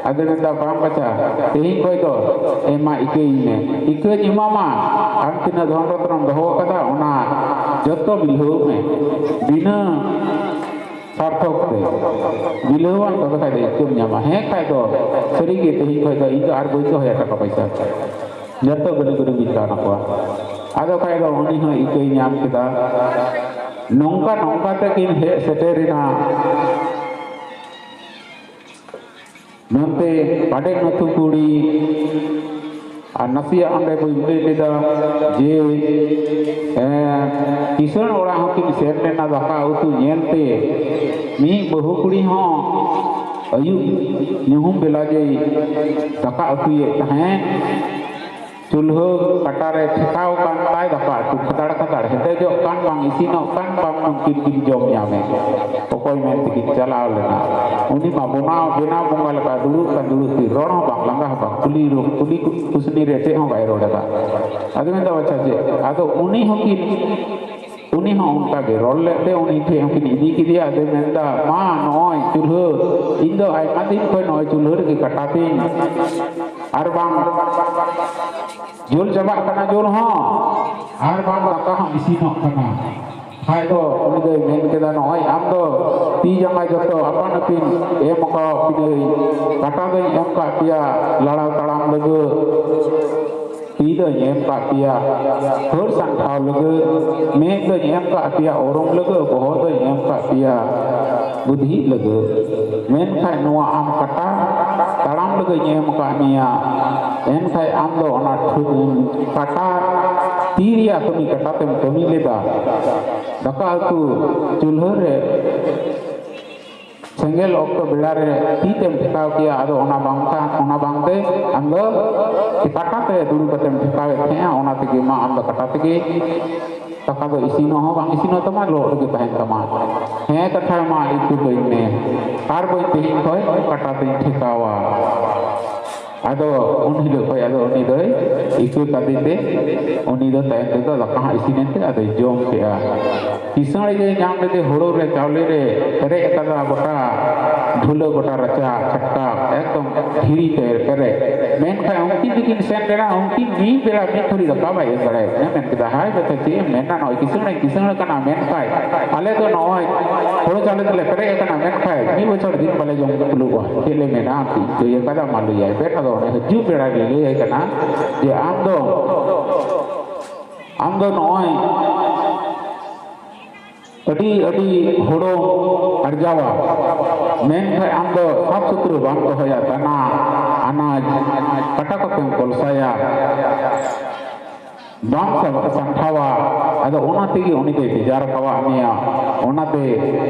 ᱟᱫᱚ ᱢᱮᱱᱫᱟ, "ᱵᱟᱝ ᱵᱟᱪᱷᱟ, ᱛᱮᱦᱮᱧ ᱠᱷᱚᱡ ᱫᱚ ᱮᱢᱟ ᱤᱠᱟᱹᱧ ᱢᱮ, ᱤᱠᱟᱹᱧ ᱮᱢᱟᱢᱟ, ᱟᱢ ᱛᱤᱱᱟᱹᱜ ᱫᱷᱚᱱ ᱨᱚᱛᱱᱚᱢ ᱫᱚᱦᱚ ᱟᱠᱟᱫᱟ ᱚᱱᱟ ᱡᱚᱛᱚ ᱵᱤᱞᱦᱟᱹᱣ ᱢᱮ, ᱵᱤᱱᱟᱹ ᱥᱟᱨᱛᱷᱚᱠ ᱛᱮ ᱵᱤᱞᱦᱟᱹᱣᱟᱢ, ᱛᱚᱵᱮ ᱠᱷᱟᱡ ᱫᱚ ᱤᱠᱟᱹᱢ ᱧᱟᱢᱟ᱾ ᱦᱮᱸ ᱠᱷᱟᱡ ᱫᱚ ᱥᱟᱹᱨᱤᱜᱮ ᱛᱮᱦᱮᱧ ᱠᱷᱚᱡ ᱫᱚ ᱤᱧ ᱫᱚ ᱟᱨ ᱵᱟᱹᱧ ᱫᱚᱦᱚᱭᱟ ᱴᱟᱠᱟ ᱯᱚᱭᱥᱟ, ᱡᱚᱛᱚ ᱜᱟᱹᱰᱤ ᱜᱟᱹᱰᱤ ᱵᱤᱱ ᱫᱟᱱ ᱟᱠᱚᱣᱟ᱾" ᱟᱫᱚ ᱠᱷᱟᱡ ᱫᱚ ᱩᱱᱤ ᱦᱚᱸ ᱤᱠᱟᱹᱭ ᱧᱟᱢ ᱠᱮᱫᱟ᱾ ᱱᱚᱝᱠᱟ ᱱᱚᱝᱠᱟ ᱛᱮᱠᱤᱱ ᱦᱮᱡ ᱥᱮᱴᱮᱨᱮᱱᱟ᱾ ᱱᱚᱱᱛᱮ ᱯᱟᱰᱮ ᱱᱟᱹᱛᱷᱩ ᱠᱩᱲᱤ, ᱟᱨ ᱱᱟᱥᱮᱭᱟᱜ ᱚᱸᱰᱮ ᱵᱟᱹᱧ ᱞᱟᱹᱭ ᱞᱮᱫᱟ ᱡᱮ, ᱮᱸ, ᱠᱤᱥᱟᱹᱬ ᱚᱲᱟᱜ ᱦᱚᱸᱠᱤᱱ ᱥᱮᱱ ᱞᱮᱱᱟ ᱫᱟᱠᱟ ᱩᱛᱩ ᱧᱮᱞ ᱛᱮ᱾ ᱢᱤᱫ ᱵᱟᱹᱦᱩ ᱠᱩᱲᱤ ᱦᱚᱸ ᱟᱹᱭᱩᱵ ᱧᱩᱦᱩᱢ ᱵᱮᱞᱟ ᱡᱮᱭ ᱫᱟᱠᱟ ᱩᱛᱩᱭᱮᱫ ᱛᱟᱦᱮᱸᱫ, ᱪᱩᱞᱦᱟᱹ ᱠᱟᱴᱟ ᱨᱮ ᱴᱷᱮᱠᱟᱣ ᱠᱟᱱ ᱛᱟᱭ ᱫᱟᱠᱟ ᱩᱛᱩ, ᱠᱷᱟᱫᱟᱲ ᱠᱷᱟᱫᱟᱲ ᱦᱮᱰᱮᱡᱚᱜ ᱠᱟᱱ, ᱵᱟᱝ ᱤᱥᱤᱱᱚᱜ ᱠᱟᱱ, ᱵᱟᱝ ᱩᱱᱠᱤᱱ ᱠᱤᱱ ᱡᱚᱢ ᱧᱟᱢᱮᱫ᱾ ᱚᱠᱚᱭ ᱢᱮᱱ ᱛᱮᱠᱤᱱ ᱪᱟᱞᱟᱣ ᱞᱮᱱᱟ? ᱩᱱᱤ ᱢᱟ ᱵᱚᱱᱟ-, ᱵᱮᱱᱟᱣ ᱵᱚᱸᱜᱟ ᱞᱮᱠᱟ ᱫᱩᱲᱩᱵ ᱠᱟᱱ ᱫᱩᱲᱩᱵ ᱛᱮ, ᱨᱚᱲ ᱦᱚᱸ ᱵᱟᱝ, ᱞᱟᱸᱫᱟ ᱦᱚᱸ ᱵᱟᱝ, ᱠᱩᱞᱤ ᱨᱩ-, ᱠᱩᱞᱤ ᱠᱩ-, ᱠᱩᱥᱱᱤ ᱨᱮ ᱪᱮᱫ ᱦᱚᱸ ᱵᱟᱭ ᱨᱚᱲ ᱮᱫᱟ᱾ ᱟᱫᱚ ᱢᱮᱱᱫᱟ, "ᱟᱪᱪᱷᱟ ᱪᱮᱫ?" ᱟᱫᱚ ᱩᱱᱤ ᱦᱚᱸᱠᱤᱱ, ᱩᱱᱤ ᱦᱚᱸ ᱚᱱᱠᱟ ᱜᱮ ᱨᱚᱲ ᱞᱮᱫ ᱛᱮ ᱩᱱᱤ ᱴᱷᱮᱱ ᱦᱚᱸᱠᱤᱱ ᱤᱫᱤ ᱠᱮᱫᱮᱭᱟ᱾ ᱟᱫᱚᱭ ᱢᱮᱱᱫᱟ, "ᱢᱟ, ᱱᱚᱜᱼᱚᱭ ᱪᱩᱞᱦᱟᱹ, ᱤᱧ ᱫᱚ ᱟᱭᱢᱟ ᱫᱤᱱ ᱠᱷᱚᱱ ᱱᱚᱜᱼᱚᱭ ᱪᱩᱞᱦᱟᱹ ᱨᱮᱜᱮ ᱠᱟᱴᱟ ᱛᱤᱧ, ᱟᱨ ᱵᱟᱝ ᱡᱩᱞ ᱪᱟᱵᱟᱜ ᱠᱟᱱᱟ ᱡᱩᱞ ᱦᱚᱸ, ᱟᱨ ᱵᱟᱝ ᱫᱟᱠᱟ ᱦᱚᱸ ᱤᱥᱤᱱᱚᱜ ᱠᱟᱱᱟ᱾" ᱠᱷᱟᱡ ᱫᱚ ᱩᱱᱤ ᱫᱚᱭ ᱢᱮᱱ ᱠᱮᱫᱟ, "ᱱᱚᱜᱼᱚᱭ ᱟᱢ ᱫᱚ ᱛᱤ ᱡᱟᱸᱜᱟ ᱡᱚᱛᱚ ᱟᱯᱟᱱ ᱟᱹᱯᱤᱱ ᱮᱢ ᱟᱠᱟᱣᱟᱫ ᱯᱮᱭᱟᱹᱧ, ᱠᱟᱴᱟ ᱫᱚᱧ ᱮᱢ ᱟᱠᱟᱫ ᱯᱮᱭᱟ ᱞᱟᱲᱟᱣ ᱛᱟᱲᱟᱢ ᱞᱟᱹᱜᱤᱫ, ᱛᱤ ᱫᱚᱧ ᱮᱢ ᱟᱠᱟᱫ ᱯᱮᱭᱟ ᱦᱟᱹᱨ ᱥᱟᱢᱴᱟᱣ ᱞᱟᱹᱜᱤᱫ, ᱢᱮᱫ ᱫᱚᱧ ᱮᱢ ᱟᱠᱟᱫ ᱯᱮᱭᱟ ᱩᱨᱩᱢ ᱞᱟᱹᱜᱤᱫ, ᱵᱚᱦᱚᱜ ᱫᱚᱧ ᱮᱢ ᱟᱠᱟᱫ ᱯᱮᱭᱟ ᱵᱩᱫᱷᱤ ᱞᱟᱹᱜᱤᱫ, ᱢᱮᱱᱠᱷᱟᱱ ᱱᱚᱣᱟ ᱟᱢ ᱠᱟᱴᱟ ᱛᱟᱲᱟᱢ ᱞᱟᱹᱜᱤᱫ ᱤᱧ ᱮᱢ ᱟᱠᱟᱫ ᱢᱮᱭᱟ, ᱮᱱᱠᱷᱟᱱ ᱟᱢ ᱫᱚ ᱚᱱᱟ ᱴᱷᱩ-, ᱠᱟᱴᱟ ᱛᱤ ᱨᱮᱭᱟᱜ ᱠᱟᱹᱢᱤ ᱠᱟᱴᱟ ᱛᱮᱢ ᱠᱟᱹᱢᱤ ᱞᱮᱫᱟ, ᱫᱟᱠᱟ ᱩᱛᱩ ᱪᱩᱞᱦᱟᱹ ᱨᱮ ᱥᱮᱸᱜᱮᱞ ᱚᱠᱛᱚ ᱵᱮᱲᱟ ᱨᱮ ᱛᱤ ᱛᱮᱢ ᱴᱷᱮᱠᱟᱣ ᱠᱮᱭᱟ, ᱟᱫᱚ ᱚᱱᱟ ᱵᱟᱝ ᱠᱷᱟᱱ, ᱚᱱᱟ ᱵᱟᱝᱛᱮ ᱟᱢ ᱫᱚ ᱠᱟᱴᱟ ᱛᱮ ᱫᱩᱲᱩᱵ ᱠᱟᱛᱮᱢ ᱴᱷᱮᱠᱟᱣᱮᱫ ᱛᱟᱦᱮᱸᱜᱼᱟ, ᱚᱱᱟ ᱛᱮᱜᱮ ᱢᱟ ᱟᱢ ᱫᱚ ᱠᱟᱴᱟ ᱛᱮᱜᱮ ᱫᱟᱠᱟ ᱫᱚ ᱤᱥᱤᱱᱚᱜ ᱦᱚᱸ ᱵᱟᱝ ᱤᱥᱤᱱᱚᱜ ᱛᱟᱢᱟ, ᱞᱚᱦᱚᱫ ᱨᱮᱜᱮ ᱛᱟᱦᱮᱱ ᱛᱟᱢᱟ᱾ ᱦᱮᱸ ᱠᱟᱛᱷᱟ ᱢᱟ ᱤᱠᱟᱹ ᱠᱟᱹᱧ ᱢᱮ, ᱟᱨ ᱵᱟᱹᱧ ᱛᱮᱦᱮᱧ ᱠᱷᱚᱱ ᱠᱟᱴᱟ ᱛᱮᱧ ᱴᱷᱮᱠᱟᱣᱟ᱾ ᱟᱫᱚ ᱩᱱ ᱦᱤᱞᱳᱜ ᱠᱷᱚᱱ ᱟᱫᱚ ᱩᱱᱤ ᱫᱚᱭ ᱤᱠᱟᱹ ᱠᱟᱫᱮ ᱛᱮ, ᱩᱱᱤ ᱫᱚ ᱛᱟᱭᱚᱢ ᱛᱮᱫᱚ ᱫᱟᱠᱟ ᱦᱚᱸ ᱤᱥᱤᱱᱮᱱ ᱛᱮ ᱟᱫᱚᱭ ᱡᱚᱢ ᱠᱮᱜᱼᱟ᱾ ᱠᱤᱥᱟᱹᱬ ᱜᱮ ᱧᱟᱢ ᱞᱮᱫᱮ ᱦᱳᱲᱳ ᱨᱮ, ᱪᱟᱣᱞᱮ ᱨᱮ ᱯᱮᱨᱮᱡ ᱟᱠᱟᱫᱟ ᱜᱚᱴᱟ ᱰᱷᱩᱞᱟᱹ, ᱜᱚᱴᱟ ᱨᱟᱪᱟ ᱪᱷᱟᱴᱠᱟ ᱮᱠᱫᱚᱢ ᱫᱷᱤᱨᱤ ᱛᱮ ᱯᱮᱨᱮᱡ᱾ ᱢᱮᱱᱠᱷᱟᱱ ᱩᱱᱠᱤᱱ ᱫᱚᱠᱤᱱ ᱥᱮᱱ ᱞᱮᱱᱟ, ᱩᱱᱠᱤᱱ ᱢᱤᱫ ᱵᱮᱲᱟ ᱢᱤᱫ ᱛᱷᱩᱲᱤ ᱫᱟᱠᱟ ᱵᱟᱭ ᱮᱢ ᱫᱟᱲᱮᱭᱟᱭ ᱠᱟᱱᱟ᱾ ᱢᱮᱱ ᱠᱮᱫᱟ, "ᱦᱟᱭ ᱵᱮᱴᱟ, ᱪᱮᱫ ᱮᱢ ᱢᱮᱱᱟ, ᱱᱚᱜᱼᱚᱭ ᱠᱤᱥᱟᱹᱬ ᱦᱚᱸᱧ ᱠᱤᱥᱟᱹᱬ ᱟᱠᱟᱱᱟ, ᱢᱮᱱᱠᱷᱟᱱ ᱟᱞᱮ ᱫᱚ ᱱᱚᱜᱼᱚᱭ ᱦᱳᱲᱳ ᱪᱟᱣᱞᱮ ᱛᱮᱞᱮ ᱯᱮᱨᱮᱡ ᱟᱠᱟᱱᱟ, ᱢᱮᱱᱠᱷᱟᱱ ᱢᱤᱫ ᱵᱚᱪᱷᱚᱨ ᱫᱤᱱ ᱵᱟᱞᱮ ᱡᱚᱢ ᱠᱩᱞᱩᱜᱼᱟ, ᱪᱮᱫ ᱞᱮ ᱢᱮᱱᱟ?" ᱟᱢ ᱪᱮᱫ ᱤᱧ ᱞᱟᱹᱭ ᱟᱠᱟᱫᱟ, ᱢᱟ ᱞᱟᱹᱭᱟᱭ ᱯᱮ᱾ ᱟᱫᱚ ᱚᱱᱮ ᱦᱤᱡᱩᱜ ᱵᱮᱲᱟ ᱞᱮ ᱞᱟᱹᱭᱟᱭ ᱠᱟᱱᱟ ᱡᱮ, ᱟᱢ ᱫᱚ, ᱟᱢ ᱫᱚ ᱱᱚᱜᱼᱚᱭ ᱟᱹᱰᱤ, ᱟᱹᱰᱤ ᱦᱳᱲᱳ ᱟᱨᱡᱟᱣᱟ, ᱢᱮᱱᱠᱷᱟᱱ ᱟᱢ ᱫᱚ ᱥᱟᱯᱷ ᱥᱩᱛᱨᱟᱹ ᱵᱟᱢ ᱫᱚᱦᱚᱭᱟ, ᱫᱟᱱᱟ ᱟᱱᱟᱡᱽ ᱠᱟᱴᱟ ᱠᱚᱛᱮᱢ ᱠᱚᱞᱥᱟᱭᱟ, ᱵᱟᱢ ᱥᱟ- ᱥᱟᱢᱴᱷᱟᱣᱟ᱾ ᱟᱫᱚ ᱚᱱᱟ ᱛᱮᱜᱮ ᱩᱱᱤ ᱫᱚᱭ ᱵᱮᱡᱟᱨ ᱟᱠᱟᱣᱟᱫ ᱢᱮᱭᱟ᱾ ᱚᱱᱟᱛᱮ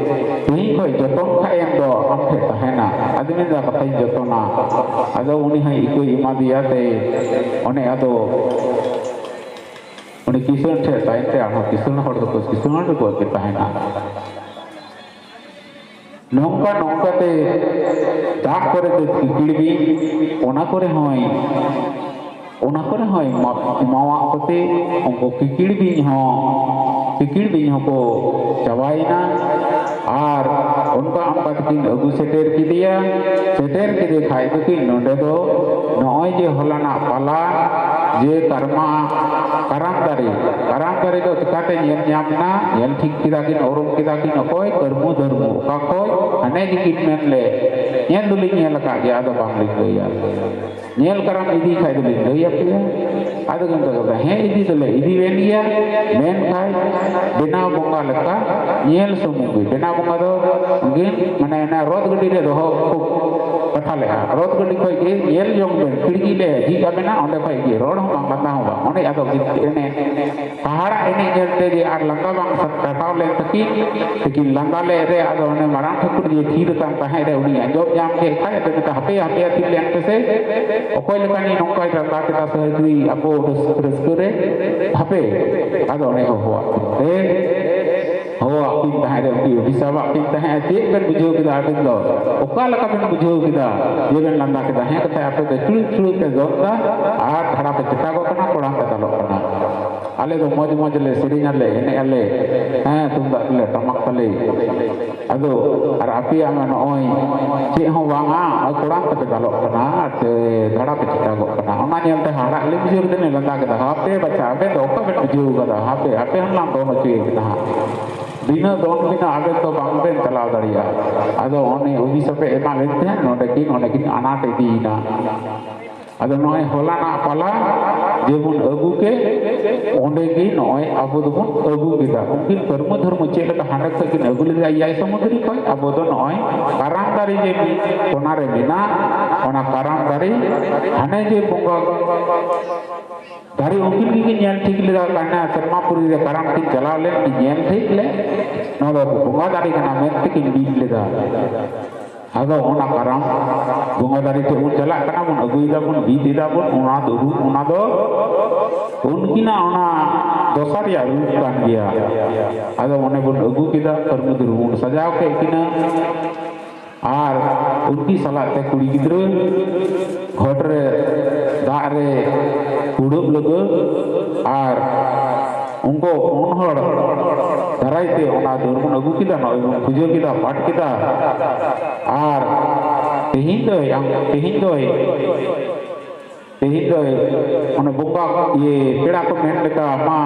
ᱛᱮᱦᱮᱧ ᱠᱷᱚᱱ ᱡᱚᱛᱚᱱ ᱠᱷᱟᱡ ᱮᱢ ᱫᱚ ᱟᱢ ᱴᱷᱮᱱ ᱛᱟᱦᱮᱱᱟ᱾ ᱟᱫᱚ ᱢᱮᱱᱫᱟ, ᱠᱟᱛᱷᱟᱧ ᱡᱚᱛᱚᱱᱟ᱾ ᱟᱫᱚ ᱩᱱᱤ ᱦᱚᱸᱭ ᱤᱠᱟᱹᱭ ᱮᱢᱟᱫᱮᱭᱟ ᱛᱮ ᱚᱱᱮ ᱟᱫᱚ ᱩᱱᱤ ᱠᱤᱥᱟᱹᱬ ᱴᱷᱮᱱ ᱛᱟᱭᱚᱢ ᱛᱮ ᱟᱨᱦᱚᱸ ᱠᱤᱥᱟᱹᱬ ᱦᱚᱲ ᱫᱚᱠᱚ ᱠᱤᱥᱟᱹᱬ ᱨᱮᱠᱚ ᱛᱟᱦᱮᱱᱟ᱾ ᱱᱚᱝᱠᱟ ᱱᱚᱝᱠᱟᱛᱮ ᱫᱟᱜ ᱠᱚᱨᱮ ᱫᱚ ᱠᱤᱠᱤᱲ ᱵᱤᱧ, ᱚᱱᱟ ᱠᱚᱨᱮ ᱦᱚᱸᱭ, ᱚᱱᱟ ᱠᱚᱨᱮ ᱦᱚᱸᱭ ᱢᱟ- ᱮᱢᱟᱣᱟᱜ ᱠᱚᱛᱮ ᱩᱱᱠᱩ ᱠᱤᱠᱤᱲ ᱵᱤᱧ ᱦᱚᱸ, ᱠᱤᱠᱤᱲ ᱵᱤᱧ ᱦᱚᱸᱠᱚ ᱪᱟᱵᱟᱭᱮᱱᱟ᱾ ᱟᱨ ᱚᱱᱠᱟ ᱚᱱᱠᱟ ᱛᱮᱠᱤᱱ ᱟᱹᱜᱩ ᱥᱮᱴᱮᱨ ᱠᱮᱫᱮᱭᱟ᱾ ᱥᱮᱴᱮᱨ ᱠᱮᱫᱮ ᱠᱷᱟᱡ ᱫᱚᱠᱤᱱ ᱱᱚᱰᱮ ᱫᱚ ᱱᱚᱜᱼᱚᱭ ᱡᱮ ᱦᱚᱞᱟᱱᱟᱜ ᱯᱟᱞᱟ, ᱡᱮ ᱠᱟᱨᱢᱟ, ᱠᱟᱨᱟᱢ ᱫᱟᱨᱮ, ᱠᱟᱨᱟᱢ ᱫᱟᱨᱮ ᱫᱚ ᱪᱤᱠᱟᱛᱮ ᱧᱮᱞ ᱧᱟᱢ ᱮᱱᱟ? ᱧᱮᱞ ᱴᱷᱤᱠ ᱠᱮᱫᱟ ᱠᱤᱱ, ᱩᱨᱩᱢ ᱠᱮᱫᱟ ᱠᱤᱱ, ᱚᱠᱚᱭ? ᱠᱟᱹᱨᱢᱩ ᱫᱷᱟᱹᱨᱢᱩ᱾ ᱚᱠᱟ ᱠᱷᱚᱡ? ᱦᱟᱱᱮ ᱜᱮᱠᱤᱱ ᱢᱮᱱ ᱞᱮ, ᱧᱮᱞ ᱫᱚᱞᱤᱧ ᱧᱮᱞ ᱟᱠᱟᱫ ᱜᱮᱭᱟ, ᱟᱫᱚ ᱵᱟᱝᱞᱤᱧ ᱞᱟᱹᱭᱟ᱾ ᱧᱮᱞ ᱠᱟᱨᱟᱢ ᱤᱫᱤ ᱠᱷᱟᱡ ᱫᱚᱞᱤᱧ ᱞᱟᱹᱭ ᱟᱯᱮᱭᱟ᱾ ᱟᱫᱚ ᱠᱤᱱ ᱢᱮᱛᱟ ᱠᱚ ᱠᱟᱱᱟ, ᱦᱮᱸ, ᱤᱫᱤ ᱫᱚᱞᱮ ᱤᱫᱤ ᱵᱮᱱ ᱜᱮᱭᱟ, ᱢᱮᱱᱠᱷᱟᱱ ᱵᱮᱱᱟᱣ ᱵᱚᱸᱜᱟ ᱞᱮᱠᱟ ᱧᱮᱞ ᱥᱩᱢᱩᱝ ᱜᱮ᱾ ᱵᱮᱱᱟᱣ ᱵᱚᱸᱜᱟ ᱫᱚ ᱜᱮ, ᱢᱟᱱᱮ, ᱚᱱᱟ ᱨᱚᱛ ᱜᱟᱹᱰᱤ ᱨᱮ ᱫᱚᱦᱚ ᱠᱚ ᱠᱟᱛᱷᱟ ᱞᱮᱫᱼᱟ᱾ ᱨᱚᱛ ᱜᱟᱹᱰᱤ ᱠᱷᱚᱡ ᱜᱮ ᱧᱮᱞ ᱡᱚᱝ ᱵᱮᱱ, ᱠᱷᱤᱲᱠᱤ ᱞᱮ ᱡᱷᱤᱡ ᱟᱵᱮᱱᱟ, ᱚᱸᱰᱮ ᱠᱷᱚᱡ ᱜᱮ, ᱨᱚᱲ ᱦᱚᱸ ᱵᱟᱝ, ᱞᱟᱸᱫᱟ ᱦᱚᱸ ᱵᱟᱝ᱾ ᱚᱸᱰᱮ ᱟᱫᱚ ᱮᱱᱮ ᱦᱟᱦᱟᱲᱟᱜ ᱮᱱᱮᱡ ᱧᱮᱞ ᱛᱮ ᱡᱮ ᱟᱨ ᱞᱟᱸᱫᱟ ᱵᱟᱝ ᱠᱟᱴᱟᱣ ᱞᱮᱱ ᱛᱟᱹᱠᱤᱱ, ᱛᱤᱠᱤᱱ ᱞᱟᱸᱫᱟ ᱞᱮ ᱨᱮ ᱟᱫᱚ ᱚᱱᱮ ᱢᱟᱨᱟᱝ ᱴᱷᱟᱹᱠᱩᱨ ᱡᱮ ᱛᱷᱤᱨ ᱟᱠᱟᱱ ᱛᱟᱦᱮᱸᱫ ᱨᱮ, ᱩᱱᱤ ᱟᱸᱡᱚᱢ ᱧᱟᱢ ᱠᱮᱫ ᱠᱷᱟᱡ ᱟᱫᱚ ᱢᱮᱛᱟ, ᱦᱟᱯᱮ, ᱦᱟᱯᱮ, ᱛᱷᱤᱨ ᱞᱮᱱ ᱯᱮᱥᱮ, ᱚᱠᱚᱭ ᱞᱮᱠᱟᱱᱤᱡ ᱱᱚᱝᱠᱟᱭ ᱞᱟᱸᱫᱟ ᱠᱮᱫᱟ ᱥᱟᱹᱨᱫᱩᱭ ᱟᱵᱚ ᱨᱟᱹᱥ-, ᱨᱟᱹᱥᱠᱟᱹ ᱨᱮ? ᱦᱟᱯᱮ, ᱟᱫᱚ ᱚᱱᱮ ᱦᱚᱦᱚᱣᱟᱫ ᱠᱤᱱ ᱛᱮ, ᱦᱚᱦᱚᱣᱟᱫ ᱠᱤᱱ ᱛᱟᱦᱮᱸᱫ ᱨᱮ, ᱩᱱᱠᱤᱱ ᱚᱵᱷᱤᱥᱟᱵᱟᱜ ᱠᱤᱱ ᱛᱟᱦᱮᱸᱫ, ᱪᱮᱫ ᱵᱮᱱ ᱵᱩᱡᱷᱟᱹᱣ ᱠᱮᱫᱟ ᱟᱵᱮᱱ ᱫᱚ? ᱚᱠᱟ ᱞᱮᱠᱟ ᱵᱮᱱ ᱵᱩᱡᱷᱟᱹᱣ ᱠᱮᱫᱟ ᱡᱮ ᱵᱮᱱ ᱞᱟᱸᱫᱟ ᱠᱮᱫᱟ? ᱦᱮᱸ ᱠᱟᱛᱷᱟ, ᱟᱯᱮ ᱫᱚ ᱪᱩᱲᱩᱡ ᱪᱩᱲᱩᱡ ᱯᱮ ᱫᱚᱱ ᱫᱟ ᱟᱨ ᱫᱷᱟᱲᱟ ᱯᱮ ᱪᱮᱴᱟᱜᱚᱜ ᱠᱟᱱᱟ, ᱠᱚᱲᱟᱢ ᱯᱮ ᱫᱟᱞᱚᱜ ᱠᱟᱱᱟ᱾ ᱟᱞᱮ ᱫᱚ ᱢᱚᱡᱽ ᱢᱚᱡᱽ ᱞᱮ ᱥᱮᱨᱮᱧ ᱟᱞᱮ, ᱮᱱᱮᱡ ᱟᱞᱮ, ᱦᱮᱸ, ᱛᱩᱢᱫᱟᱜ ᱛᱟᱞᱮ, ᱴᱟᱢᱟᱠ ᱛᱟᱞᱮ᱾ ᱟᱫᱚ ᱟᱨ ᱟᱯᱮᱭᱟᱜ ᱢᱟ ᱱᱚᱜᱼᱚᱭ ᱪᱮᱫ ᱦᱚᱸ ᱵᱟᱝᱟ, ᱱᱚᱜᱼᱚᱭ ᱠᱚᱲᱟᱢ ᱛᱟᱯᱮ ᱫᱟᱞᱚᱜ ᱠᱟᱱᱟ ᱟᱨ ᱛᱮ ᱫᱷᱟᱲᱟ ᱯᱮ ᱪᱮᱴᱟᱜᱚᱜ ᱠᱟᱱᱟ᱾ ᱚᱱᱟ ᱧᱮᱞᱛᱮ ᱦᱟᱦᱟᱲᱟᱜ ᱞᱮ ᱵᱩᱡᱷᱟᱹᱣ ᱠᱮᱫᱟ, ᱞᱮ ᱞᱟᱸᱫᱟ ᱠᱮᱫᱟ, ᱦᱟᱯᱮ ᱵᱟᱪᱷᱟ, ᱟᱵᱮᱱ ᱫᱚ ᱚᱠᱟ ᱵᱮᱱ ᱵᱩᱡᱷᱟᱹᱣ ᱠᱟᱫᱟ? ᱦᱟᱯᱮ, ᱟᱯᱮ ᱦᱚᱸ ᱞᱟᱝ ᱫᱚᱱ ᱦᱚᱪᱚᱭᱮᱫ ᱵᱮᱱᱟ ᱦᱟᱸᱜ᱾ ᱵᱤᱱᱟᱹ ᱫᱚᱱ ᱵᱤᱱᱟᱹ ᱟᱵᱮᱱ ᱫᱚ ᱵᱟᱝ ᱵᱮᱱ ᱪᱟᱞᱟᱣ ᱫᱟᱲᱮᱭᱟᱜᱼᱟ᱾ ᱟᱫᱚ ᱚᱱᱮ ᱚᱵᱷᱤᱥᱟᱯᱮ ᱮᱢᱟ ᱞᱮᱱ ᱛᱟᱦᱮᱸᱫ, ᱱᱚᱰᱮ ᱠᱤᱱ, ᱚᱸᱰᱮ ᱠᱤᱱ ᱟᱱᱟᱴ ᱤᱫᱤᱭᱮᱱᱟ᱾ ᱟᱫᱚ ᱱᱚᱜᱼᱚᱭ ᱦᱚᱞᱟᱱᱟᱜ ᱯᱟᱞᱟ ᱡᱮᱵᱚᱱ ᱟᱹᱜᱩ ᱠᱮᱫ, ᱚᱸᱰᱮ ᱜᱮ ᱱᱚᱜᱼᱚᱭ ᱟᱵᱚ ᱫᱚᱵᱚᱱ ᱟᱹᱜᱩ ᱠᱮᱫᱟ᱾ ᱩᱱᱠᱤᱱ ᱠᱟᱹᱨᱢᱩ ᱫᱷᱚᱨᱢᱩ ᱪᱮᱫ ᱞᱮᱠᱟ ᱦᱟᱸᱰᱮ ᱠᱷᱚᱱ ᱠᱤᱱ ᱟᱹᱜᱩ ᱞᱮᱫᱟ ᱮᱭᱟᱭ ᱥᱟᱹᱢᱩᱫᱽ ᱨᱮ ᱠᱷᱚᱱ, ᱟᱵᱚ ᱫᱚ ᱱᱚᱜᱼᱚᱭ ᱠᱟᱨᱟᱢ ᱫᱟᱨᱮ ᱡᱮ ᱢᱤᱫ ᱠᱚᱱᱟ ᱨᱮ ᱢᱮᱱᱟᱜ, ᱚᱱᱟ ᱠᱟᱨᱟᱢ ᱫᱟᱨᱮ ᱦᱟᱱᱮ ᱡᱮ ᱵᱚᱸᱜᱟ ᱫᱟᱨᱮ ᱩᱱᱠᱤᱱ ᱜᱮᱠᱤᱱ ᱧᱮᱞ ᱴᱷᱤᱠ ᱞᱮᱫᱟ, ᱠᱟᱱᱟ ᱥᱮᱨᱢᱟᱯᱩᱨᱤ ᱨᱮ ᱠᱟᱨᱟᱢ ᱠᱤᱱ ᱪᱟᱞᱟᱣ ᱞᱮᱱ, ᱠᱤᱱ ᱧᱮᱞ ᱴᱷᱤᱠ ᱞᱮᱫ, ᱱᱚᱣᱟ ᱫᱚ ᱵᱚᱸᱜᱟ ᱫᱟᱨᱮ ᱠᱟᱱᱟ ᱢᱮᱱᱛᱮ ᱠᱤᱱ ᱵᱤᱫ ᱞᱮᱫᱟ᱾ ᱟᱫᱚ ᱚᱱᱟ ᱠᱟᱨᱟᱢ ᱵᱚᱸᱜᱟ ᱫᱟᱨᱮ ᱴᱷᱮᱱ ᱵᱚᱱ ᱪᱟᱞᱟᱜ ᱠᱟᱱᱟ, ᱵᱚᱱ ᱟᱹᱜᱩᱭ ᱫᱟᱵᱚᱱ, ᱵᱤᱫ ᱮᱫᱟ ᱵᱚᱱ, ᱚᱱᱟ ᱫᱚ ᱨᱩᱯ, ᱚᱱᱟ ᱫᱚ ᱩᱱᱠᱤᱱᱟᱜ ᱚᱱᱟ ᱫᱚᱥᱟ ᱨᱮᱭᱟᱜ ᱨᱩᱯ ᱠᱟᱱ ᱜᱮᱭᱟ᱾ ᱟᱫᱚ ᱚᱱᱮ ᱵᱚᱱ ᱟᱹᱜᱩ ᱠᱮᱫᱟ, ᱠᱟᱹᱨᱢᱩ ᱫᱩᱨᱩ ᱵᱚᱱ ᱥᱟᱡᱟᱣ ᱠᱮᱫ ᱠᱤᱱᱟ᱾ ᱟᱨ ᱩᱱᱠᱤ ᱥᱟᱞᱟᱜ ᱛᱮ ᱠᱩᱲᱤ ᱜᱤᱫᱽᱨᱟᱹ ᱜᱷᱚᱴ ᱨᱮ ᱫᱟᱜ ᱨᱮ ᱦᱩᱲᱩᱵ ᱞᱟᱹᱜᱤᱫ ᱟᱨ ᱩᱱᱠᱩ ᱯᱩᱱ ᱦᱚᱲ ᱫᱟᱨᱟᱭ ᱛᱮ ᱚᱱᱟ ᱫᱟᱹᱲ ᱵᱚᱱ ᱟᱹᱜᱩ ᱠᱮᱫᱟ, ᱱᱚᱜᱼᱚᱭ ᱵᱚᱱ ᱯᱩᱡᱟᱹ ᱠᱮᱫᱟ, ᱯᱟᱴ ᱠᱮᱫᱟ᱾ ᱟᱨ ᱛᱮᱦᱮᱧ ᱫᱚᱭ, ᱛᱮᱦᱮᱧ ᱫᱚᱭ ᱛᱮᱦᱮᱧ ᱫᱚ ᱚᱱᱮ ᱵᱚᱸᱜᱟ, ᱤᱭᱟᱹ, ᱯᱮᱲᱟ ᱠᱚ ᱢᱮᱱ ᱞᱮᱠᱟ, "ᱢᱟ,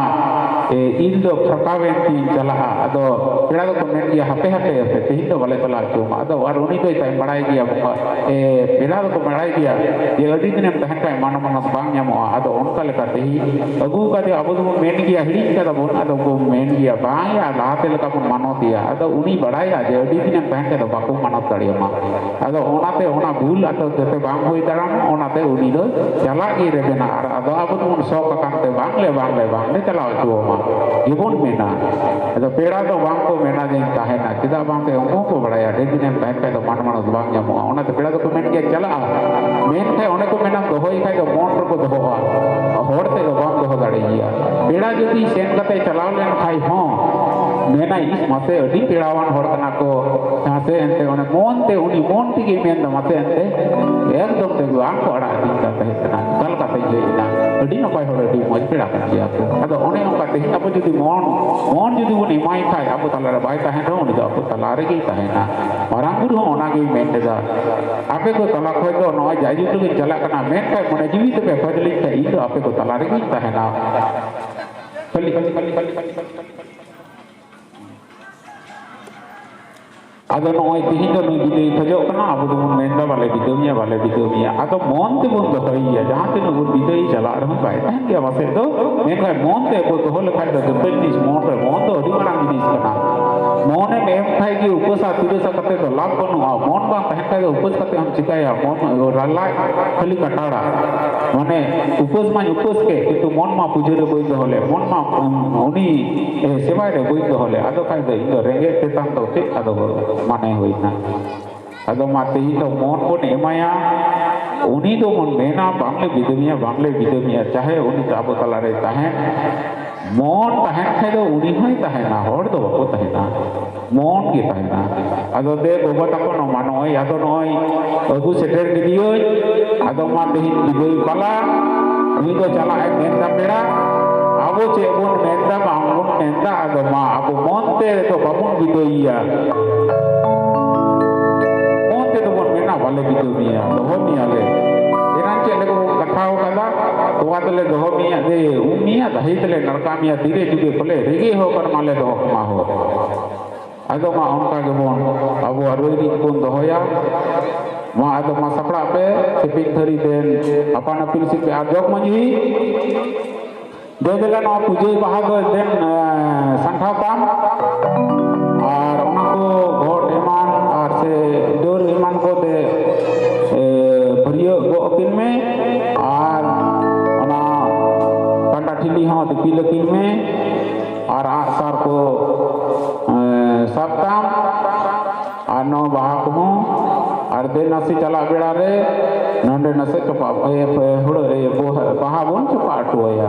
ᱮ, ᱤᱧ ᱫᱚ ᱯᱷᱟᱨᱠᱟᱣᱮᱱ ᱛᱤᱧ ᱪᱟᱞᱟᱜᱼᱟ᱾" ᱟᱫᱚ ᱯᱮᱲᱟ ᱫᱚᱠᱚ ᱢᱮᱱ ᱜᱮᱭᱟ, "ᱦᱟᱯᱮ, ᱦᱟᱯᱮ, ᱦᱟᱯᱮ, ᱛᱮᱦᱮᱧ ᱫᱚ ᱵᱟᱞᱮ ᱪᱟᱞᱟᱣ ᱦᱚᱪᱚ ᱟᱢᱟ᱾" ᱟᱫᱚ ᱟᱨ ᱩᱱᱤ ᱫᱚᱭ ᱛᱟᱭ ᱵᱟᱲᱟᱭ ᱜᱮᱭᱟ, ᱵᱚᱸᱜᱟ, ᱮ, ᱯᱮᱲᱟ ᱫᱚᱠᱚ ᱵᱟᱲᱟᱭ ᱜᱮᱭᱟ ᱡᱮ ᱟᱹᱰᱤ ᱫᱤᱱᱮᱢ ᱛᱟᱦᱮᱸ ᱠᱷᱟᱱ ᱢᱟᱱᱚ ᱢᱟᱱᱚᱛ ᱵᱟᱝ ᱧᱟᱢᱚᱜᱼᱟ᱾ ᱟᱫᱚ ᱚᱱᱠᱟ ᱞᱮᱠᱟ ᱛᱮᱦᱮᱧ ᱟᱹᱜᱩ ᱠᱟᱫᱮ, ᱟᱵᱚ ᱫᱚᱵᱚᱱ ᱢᱮᱱ ᱜᱮᱭᱟ, ᱦᱤᱲᱤᱧ ᱠᱟᱫᱟ ᱵᱚᱱ, ᱟᱫᱚ ᱠᱚ ᱢᱮᱱ ᱜᱮᱭᱟ, "ᱵᱟᱝ ᱭᱟ, ᱞᱟᱦᱟᱛᱮ ᱞᱮᱠᱟ ᱵᱚᱱ ᱢᱟᱱᱚᱛ ᱮᱭᱟ᱾" ᱟᱫᱚ ᱩᱱᱤ ᱵᱟᱲᱟᱭᱟ ᱡᱮ ᱟᱹᱰᱤ ᱫᱤᱱᱮᱢ ᱛᱟᱦᱮᱸ ᱠᱷᱟᱱ ᱫᱚ ᱵᱟᱠᱚ ᱢᱟᱱᱚᱛ ᱫᱟᱲᱮᱭᱟᱢᱟ᱾ ᱟᱫᱚ ᱚᱱᱟᱛᱮ ᱚᱱᱟ ᱵᱷᱩᱞ ᱟᱫᱚ ᱡᱟᱛᱮ ᱵᱟᱝ ᱦᱩᱭ ᱫᱟᱲᱮᱭᱟᱜ, ᱚᱱᱟᱛᱮ ᱩᱱᱤ ᱫᱚ ᱪᱟᱞᱟᱜ ᱜᱮᱭ ᱨᱮᱵᱮᱱᱟ᱾ ᱟᱨ ᱟᱫᱚ ᱟᱵᱚ ᱫᱚᱵᱚᱱ ᱥᱚᱠ ᱟᱠᱟᱱ ᱛᱮ, "ᱵᱟᱝᱞᱮ, ᱵᱟᱝᱞᱮ, ᱵᱟᱝᱞᱮ ᱪᱟᱞᱟᱣ ᱦᱚᱪᱚ ᱟᱢᱟ" ᱜᱮᱵᱚᱱ ᱢᱮᱱᱟ᱾ ᱟᱫᱚ ᱯᱮᱲᱟ ᱫᱚ ᱵᱟᱝ ᱠᱚ ᱢᱮᱱᱟ ᱡᱮᱧ ᱛᱟᱦᱮᱱᱟ, ᱪᱮᱫᱟᱜ ᱵᱟᱝ ᱥᱮ ᱩᱱᱠᱩ ᱦᱚᱸᱠᱚ ᱵᱟᱲᱟᱭᱟ ᱰᱷᱮᱨ ᱫᱤᱱᱮᱢ ᱛᱟᱦᱮᱱ ᱠᱷᱟᱡ ᱫᱚ ᱢᱟᱱ ᱢᱟᱱᱚᱛ ᱵᱟᱝ ᱧᱟᱢᱚᱜᱼᱟ᱾ ᱚᱱᱟᱛᱮ ᱯᱮᱲᱟ ᱫᱚᱠᱚ ᱢᱮᱱ ᱜᱮᱭᱟ, "ᱪᱟᱞᱟᱜᱼᱟ", ᱢᱮᱱᱠᱷᱟᱱ ᱚᱸᱰᱮ ᱠᱚ ᱢᱮᱱᱟ, "ᱫᱚᱦᱚᱭ ᱠᱷᱟᱡ ᱫᱚ ᱢᱚᱱ ᱨᱮᱠᱚ ᱫᱚᱦᱚᱜᱼᱟ, ᱦᱚᱲ ᱛᱮ ᱫᱚ ᱵᱟᱢ ᱫᱚᱦᱚ ᱫᱟᱲᱮᱭᱟᱭᱟ᱾" ᱯᱮᱲᱟ ᱡᱩᱫᱤ ᱥᱮᱱ ᱠᱟᱛᱮ ᱪᱟᱞᱟᱣ ᱞᱮᱱ ᱠᱷᱟᱡ ᱦᱚᱸ ᱢᱮᱱᱟ, "ᱤᱥ, ᱢᱟᱥᱮ ᱟᱹᱰᱤ ᱯᱮᱲᱟᱣᱟᱱ ᱦᱚᱲ ᱠᱟᱱᱟ ᱠᱚ", ᱢᱟᱥᱮ ᱮᱱᱛᱮ ᱚᱱᱮ ᱢᱚᱱ ᱛᱮ, ᱩᱱᱤ ᱢᱚᱱ ᱛᱮᱜᱮ ᱢᱮᱱᱫᱟ, ᱢᱟᱥᱮ ᱮᱱᱛᱮ ᱮᱠᱫᱚᱢ ᱛᱮ ᱵᱟᱝ ᱠᱚ ᱟᱲᱟᱜ ᱤᱫᱤᱧ ᱠᱟᱱ ᱛᱟᱦᱮᱸ ᱠᱟᱱᱟ, ᱚᱠᱟ ᱞᱮᱠᱟᱛᱮ ᱤᱭᱟᱹ ᱮᱱᱟ, ᱟᱹᱰᱤ ᱱᱟᱯᱟᱭ ᱦᱚᱲ, ᱟᱹᱰᱤ ᱢᱚᱡᱽ ᱯᱮᱲᱟ ᱠᱟᱱ ᱜᱮᱭᱟ ᱠᱚ᱾ ᱟᱫᱚ ᱚᱱᱮ ᱚᱱᱠᱟ ᱛᱮᱦᱮᱧ ᱟᱵᱚ ᱡᱩᱫᱤ ᱢᱚᱱ, ᱢᱚᱱ ᱡᱩᱫᱤ ᱵᱚᱱ ᱮᱢᱟᱭ ᱠᱷᱟᱡ, ᱟᱵᱚ ᱛᱟᱞᱟᱨᱮ ᱵᱟᱭ ᱛᱟᱦᱮᱱ ᱨᱮᱦᱚᱸ ᱩᱱᱤ ᱫᱚ ᱟᱵᱚ ᱛᱟᱞᱟ ᱨᱮᱜᱮᱭ ᱛᱟᱦᱮᱱᱟ᱾ ᱢᱟᱨᱟᱝ ᱵᱩᱨᱩ ᱦᱚᱸ ᱚᱱᱟᱜᱮᱭ ᱢᱮᱱ ᱞᱮᱫᱟ, ᱟᱯᱮ ᱠᱚ ᱛᱟᱞᱟ ᱠᱷᱚᱡ ᱫᱚ ᱱᱚᱜᱼᱚᱭ ᱡᱟᱭᱡᱩᱜᱽ ᱞᱤᱧ ᱪᱟᱞᱟᱜ ᱠᱟᱱᱟ, ᱢᱮᱱᱠᱷᱟᱡ ᱢᱚᱱᱮ ᱡᱤᱣᱤ ᱛᱮᱯᱮ ᱠᱷᱚᱡ ᱞᱤᱧ ᱠᱷᱟᱡ ᱤᱧ ᱫᱚ ᱟᱯᱮ ᱠᱚ ᱛᱟᱞᱟ ᱨᱮᱜᱮᱧ ᱛᱟᱦᱮᱱᱟ᱾ ᱠᱷᱟᱹᱞᱤ, ᱠᱷᱟᱹᱞᱤ, ᱠᱷᱟᱹᱞᱤ, ᱠᱷᱟᱹᱞᱤ, ᱠᱷᱟᱹᱞᱤ, ᱠᱷᱟᱹᱞᱤ᱾ ᱟᱫᱚ ᱱᱚᱜᱼᱚᱭ ᱛᱮᱦᱮᱧ ᱫᱚ ᱱᱩᱭ ᱵᱤᱫᱟᱹᱭ ᱠᱷᱚᱡᱚᱜ ᱠᱟᱱᱟ, ᱟᱵᱚ ᱫᱚᱵᱚᱱ ᱢᱮᱱᱫᱟ ᱵᱟᱞᱮ ᱵᱤᱫᱟᱹᱣ ᱢᱮᱭᱟ, ᱵᱟᱞᱮ ᱵᱤᱫᱟᱹᱣ ᱢᱮᱭᱟ᱾ ᱟᱫᱚ ᱢᱚᱱ ᱛᱮᱵᱚᱱ ᱫᱚᱦᱚᱭᱮᱭᱟ, ᱡᱟᱦᱟᱸ ᱛᱤᱱᱟᱹᱜ ᱵᱚᱱ ᱵᱤᱫᱟᱹᱭ ᱪᱟᱞᱟᱜ ᱨᱮᱦᱚᱸ ᱵᱟᱭ ᱛᱟᱦᱮᱱ ᱜᱮᱭᱟ ᱯᱟᱥᱮᱡ ᱫᱚ, ᱢᱮᱱᱠᱷᱟᱱ ᱢᱚᱱ ᱛᱮ ᱵᱚ ᱫᱚᱦᱚ ᱞᱮᱠᱷᱟᱡ ᱫᱚ ᱡᱚᱛᱚ ᱡᱤᱱᱤᱥ ᱢᱚᱱ ᱨᱮ, ᱢᱚᱱ ᱫᱚ ᱟᱹᱰᱤ ᱢᱟᱨᱟᱝ ᱡᱤᱱᱤᱥ ᱠᱟᱱᱟ᱾ ᱢᱚᱱᱮᱢ ᱮᱢ ᱠᱷᱟᱡ ᱜᱮ ᱩᱯᱟᱹᱥᱟ ᱛᱤᱨᱟᱹᱥᱟ ᱠᱟᱛᱮ ᱫᱚ ᱞᱟᱵᱷ ᱵᱟᱹᱱᱩᱜᱼᱟ᱾ ᱢᱚᱱ ᱵᱟᱝ ᱛᱟᱦᱮᱱ ᱠᱷᱟᱡ ᱫᱚ ᱩᱯᱟᱹᱥ ᱠᱟᱛᱮ ᱦᱚᱸᱢ ᱪᱤᱠᱟᱹᱭᱟ? ᱢᱚᱱ ᱞᱟᱡ ᱠᱷᱟᱹᱞᱤ ᱠᱟᱴᱟᱲᱟ, ᱢᱟᱱᱮ ᱩᱯᱟᱹᱥ ᱢᱟᱧ ᱩᱯᱟᱹᱥ ᱠᱮᱫ, ᱠᱤᱱᱛᱩ ᱢᱚᱱ ᱢᱟ ᱯᱩᱡᱟᱹ ᱨᱮ ᱵᱟᱹᱧ ᱫᱚᱦᱚ ᱞᱮᱫ, ᱢᱚᱱ ᱢᱟ ᱩᱱᱤ ᱥᱮᱵᱟᱭ ᱨᱮ ᱵᱟᱹᱧ ᱫᱚᱦᱚ ᱞᱮᱫ᱾ ᱟᱫᱚ ᱠᱷᱟᱡ ᱫᱚ ᱤᱧ ᱫᱚ ᱨᱮᱸᱜᱮᱡ ᱛᱮᱛᱟᱝ ᱫᱚ ᱪᱮᱫ ᱟᱫᱚ ᱢᱟᱱᱮ ᱦᱩᱭᱱᱟ? ᱟᱫᱚ ᱢᱟ ᱛᱮᱦᱮᱧ ᱫᱚ ᱢᱚᱱ ᱵᱚᱱ ᱮᱢᱟᱭᱟ, ᱩᱱᱤ ᱫᱚᱵᱚᱱ ᱢᱮᱱᱟ, "ᱵᱟᱝᱞᱮ ᱵᱤᱫᱟᱹᱢᱤᱭᱟ, ᱵᱟᱝᱞᱮ ᱵᱤᱫᱟᱹᱢᱤᱭᱟ", ᱪᱟᱦᱮ ᱩᱱᱤ ᱫᱚ ᱟᱵᱚ ᱛᱟᱞᱟᱨᱮ ᱛᱟᱦᱮᱱ᱾ ᱢᱚᱱ ᱛᱟᱦᱮᱱ ᱠᱷᱟᱡ ᱫᱚ ᱩᱱᱤ ᱦᱚᱸᱭ ᱛᱟᱦᱮᱱᱟ, ᱦᱚᱲ ᱫᱚ ᱵᱟᱠᱚ ᱛᱟᱦᱮᱱᱟ, ᱢᱚᱱ ᱜᱮ ᱛᱟᱦᱮᱱᱟ᱾ ᱟᱫᱚ ᱫᱮ ᱵᱟᱵᱟ ᱛᱟᱠᱚ, ᱱᱚᱣᱟ ᱱᱚᱜᱼᱚᱭ, ᱟᱫᱚ ᱱᱚᱜᱼᱚᱭ ᱟᱹᱜᱩ ᱥᱮᱴᱮᱨ ᱠᱮᱫᱮᱭᱟᱹᱧ᱾ ᱟᱫᱚ ᱢᱟ ᱛᱮᱦᱮᱧ ᱵᱤᱫᱟᱹᱭ ᱯᱟᱞᱟ, ᱱᱩᱭ ᱫᱚ ᱪᱟᱞᱟᱜ ᱮ ᱢᱮᱱᱫᱟ ᱯᱮᱲᱟ᱾ ᱟᱵᱚ ᱪᱮᱫ ᱵᱚᱱ ᱢᱮᱱᱫᱟ, ᱵᱟᱝ ᱵᱚᱱ ᱢᱮᱱᱫᱟ, ᱟᱫᱚ ᱢᱟ ᱟᱵᱚ ᱢᱚᱱ ᱛᱮ ᱫᱚ ᱵᱟᱵᱚᱱ ᱵᱤᱫᱟᱹᱭᱮᱭᱟ᱾ ᱢᱚᱱ ᱛᱮᱫᱚ ᱵᱚᱱ ᱢᱮᱱᱟ, "ᱵᱟᱞᱮ ᱵᱤᱫᱟᱹᱣ ᱢᱮᱭᱟ, ᱫᱚᱦᱚ ᱢᱮᱭᱟᱞᱮ᱾ ᱮᱱᱟᱝ ᱪᱮᱫ ᱞᱮᱠᱟ ᱵᱚᱱ ᱠᱟᱛᱷᱟ ᱟᱠᱟᱫᱟ, ᱛᱚᱣᱟ ᱛᱮᱞᱮ ᱫᱚᱦᱚ ᱢᱮᱭᱟ, ᱫᱮ ᱩᱢ ᱢᱮᱭᱟ, ᱫᱟᱹᱦᱤ ᱛᱮᱞᱮ ᱱᱟᱲᱠᱟ ᱢᱮᱭᱟ, ᱫᱷᱤᱨᱮ ᱡᱩᱜᱮ ᱯᱟᱞᱮ ᱨᱮᱜᱮ ᱦᱚᱸ ᱠᱟᱱ ᱢᱟᱞᱮ ᱫᱚᱦᱚ ᱠᱚᱢᱟ ᱦᱚᱸ᱾" ᱟᱫᱚ ᱢᱟ ᱚᱱᱠᱟ ᱜᱮᱵᱚᱱ ᱟᱵᱚᱣᱟᱜ ᱨᱟᱹᱭᱨᱤᱛ ᱵᱚᱱ ᱫᱚᱦᱚᱭᱟ᱾ ᱢᱟ ᱟᱫᱚ ᱢᱟ ᱥᱟᱯᱲᱟᱜ ᱯᱮ, ᱥᱮᱯᱮᱧ ᱛᱷᱟᱹᱨᱤ ᱫᱮᱱ ᱟᱯᱟᱱ ᱟᱹᱯᱤᱱ ᱥᱮᱫ ᱯᱮ᱾ ᱟᱨ ᱡᱚᱜᱽ ᱢᱟᱹᱡᱷᱤ, ᱫᱮ ᱫᱮᱞᱟ ᱱᱚᱣᱟ ᱯᱩᱡᱟᱹ ᱵᱟᱦᱟ ᱫᱚ ᱫᱮᱱ, ᱮ, ᱥᱟᱢᱴᱟᱣ ᱛᱟᱢ᱾ ᱟᱨ ᱚᱱᱟ ᱠᱚ ᱜᱷᱚᱴ ᱮᱢᱟᱱ ᱟᱨ ᱥᱮ ᱰᱟᱹᱨ ᱮᱢᱟᱱ ᱠᱚ ᱫᱮ, ᱮ, ᱯᱷᱟᱹᱨᱭᱟᱹ ᱜᱚᱜ ᱟᱹᱠᱤᱱ ᱢᱮ᱾ ᱟᱨ ᱚᱱᱟ ᱠᱟᱸᱰᱟ ᱴᱷᱤᱞᱤ ᱦᱚᱸ ᱫᱤᱯᱤᱞ ᱟᱹᱠᱤᱱ ᱢᱮ᱾ ᱟᱨ ᱟᱜᱼᱥᱟᱨ ᱠᱚ, ᱮ, ᱥᱟᱵ ᱛᱟᱢ᱾ ᱟᱨ ᱱᱚᱣᱟ ᱵᱟᱦᱟ ᱠᱚᱦᱚᱸ, ᱟᱨ ᱫᱮ ᱱᱟᱥᱮ ᱪᱟᱞᱟᱜ ᱵᱮᱲᱟ ᱨᱮ ᱱᱚᱰᱮ ᱱᱟᱥᱮ ᱪᱚᱯᱟᱜ, ᱮ, ᱦᱩᱲᱟᱹ, ᱮ, ᱵᱚᱦᱟ-, ᱵᱟᱦᱟ ᱵᱚᱱ ᱪᱚᱯᱟᱜ ᱦᱚᱴᱚ ᱟᱭᱟ᱾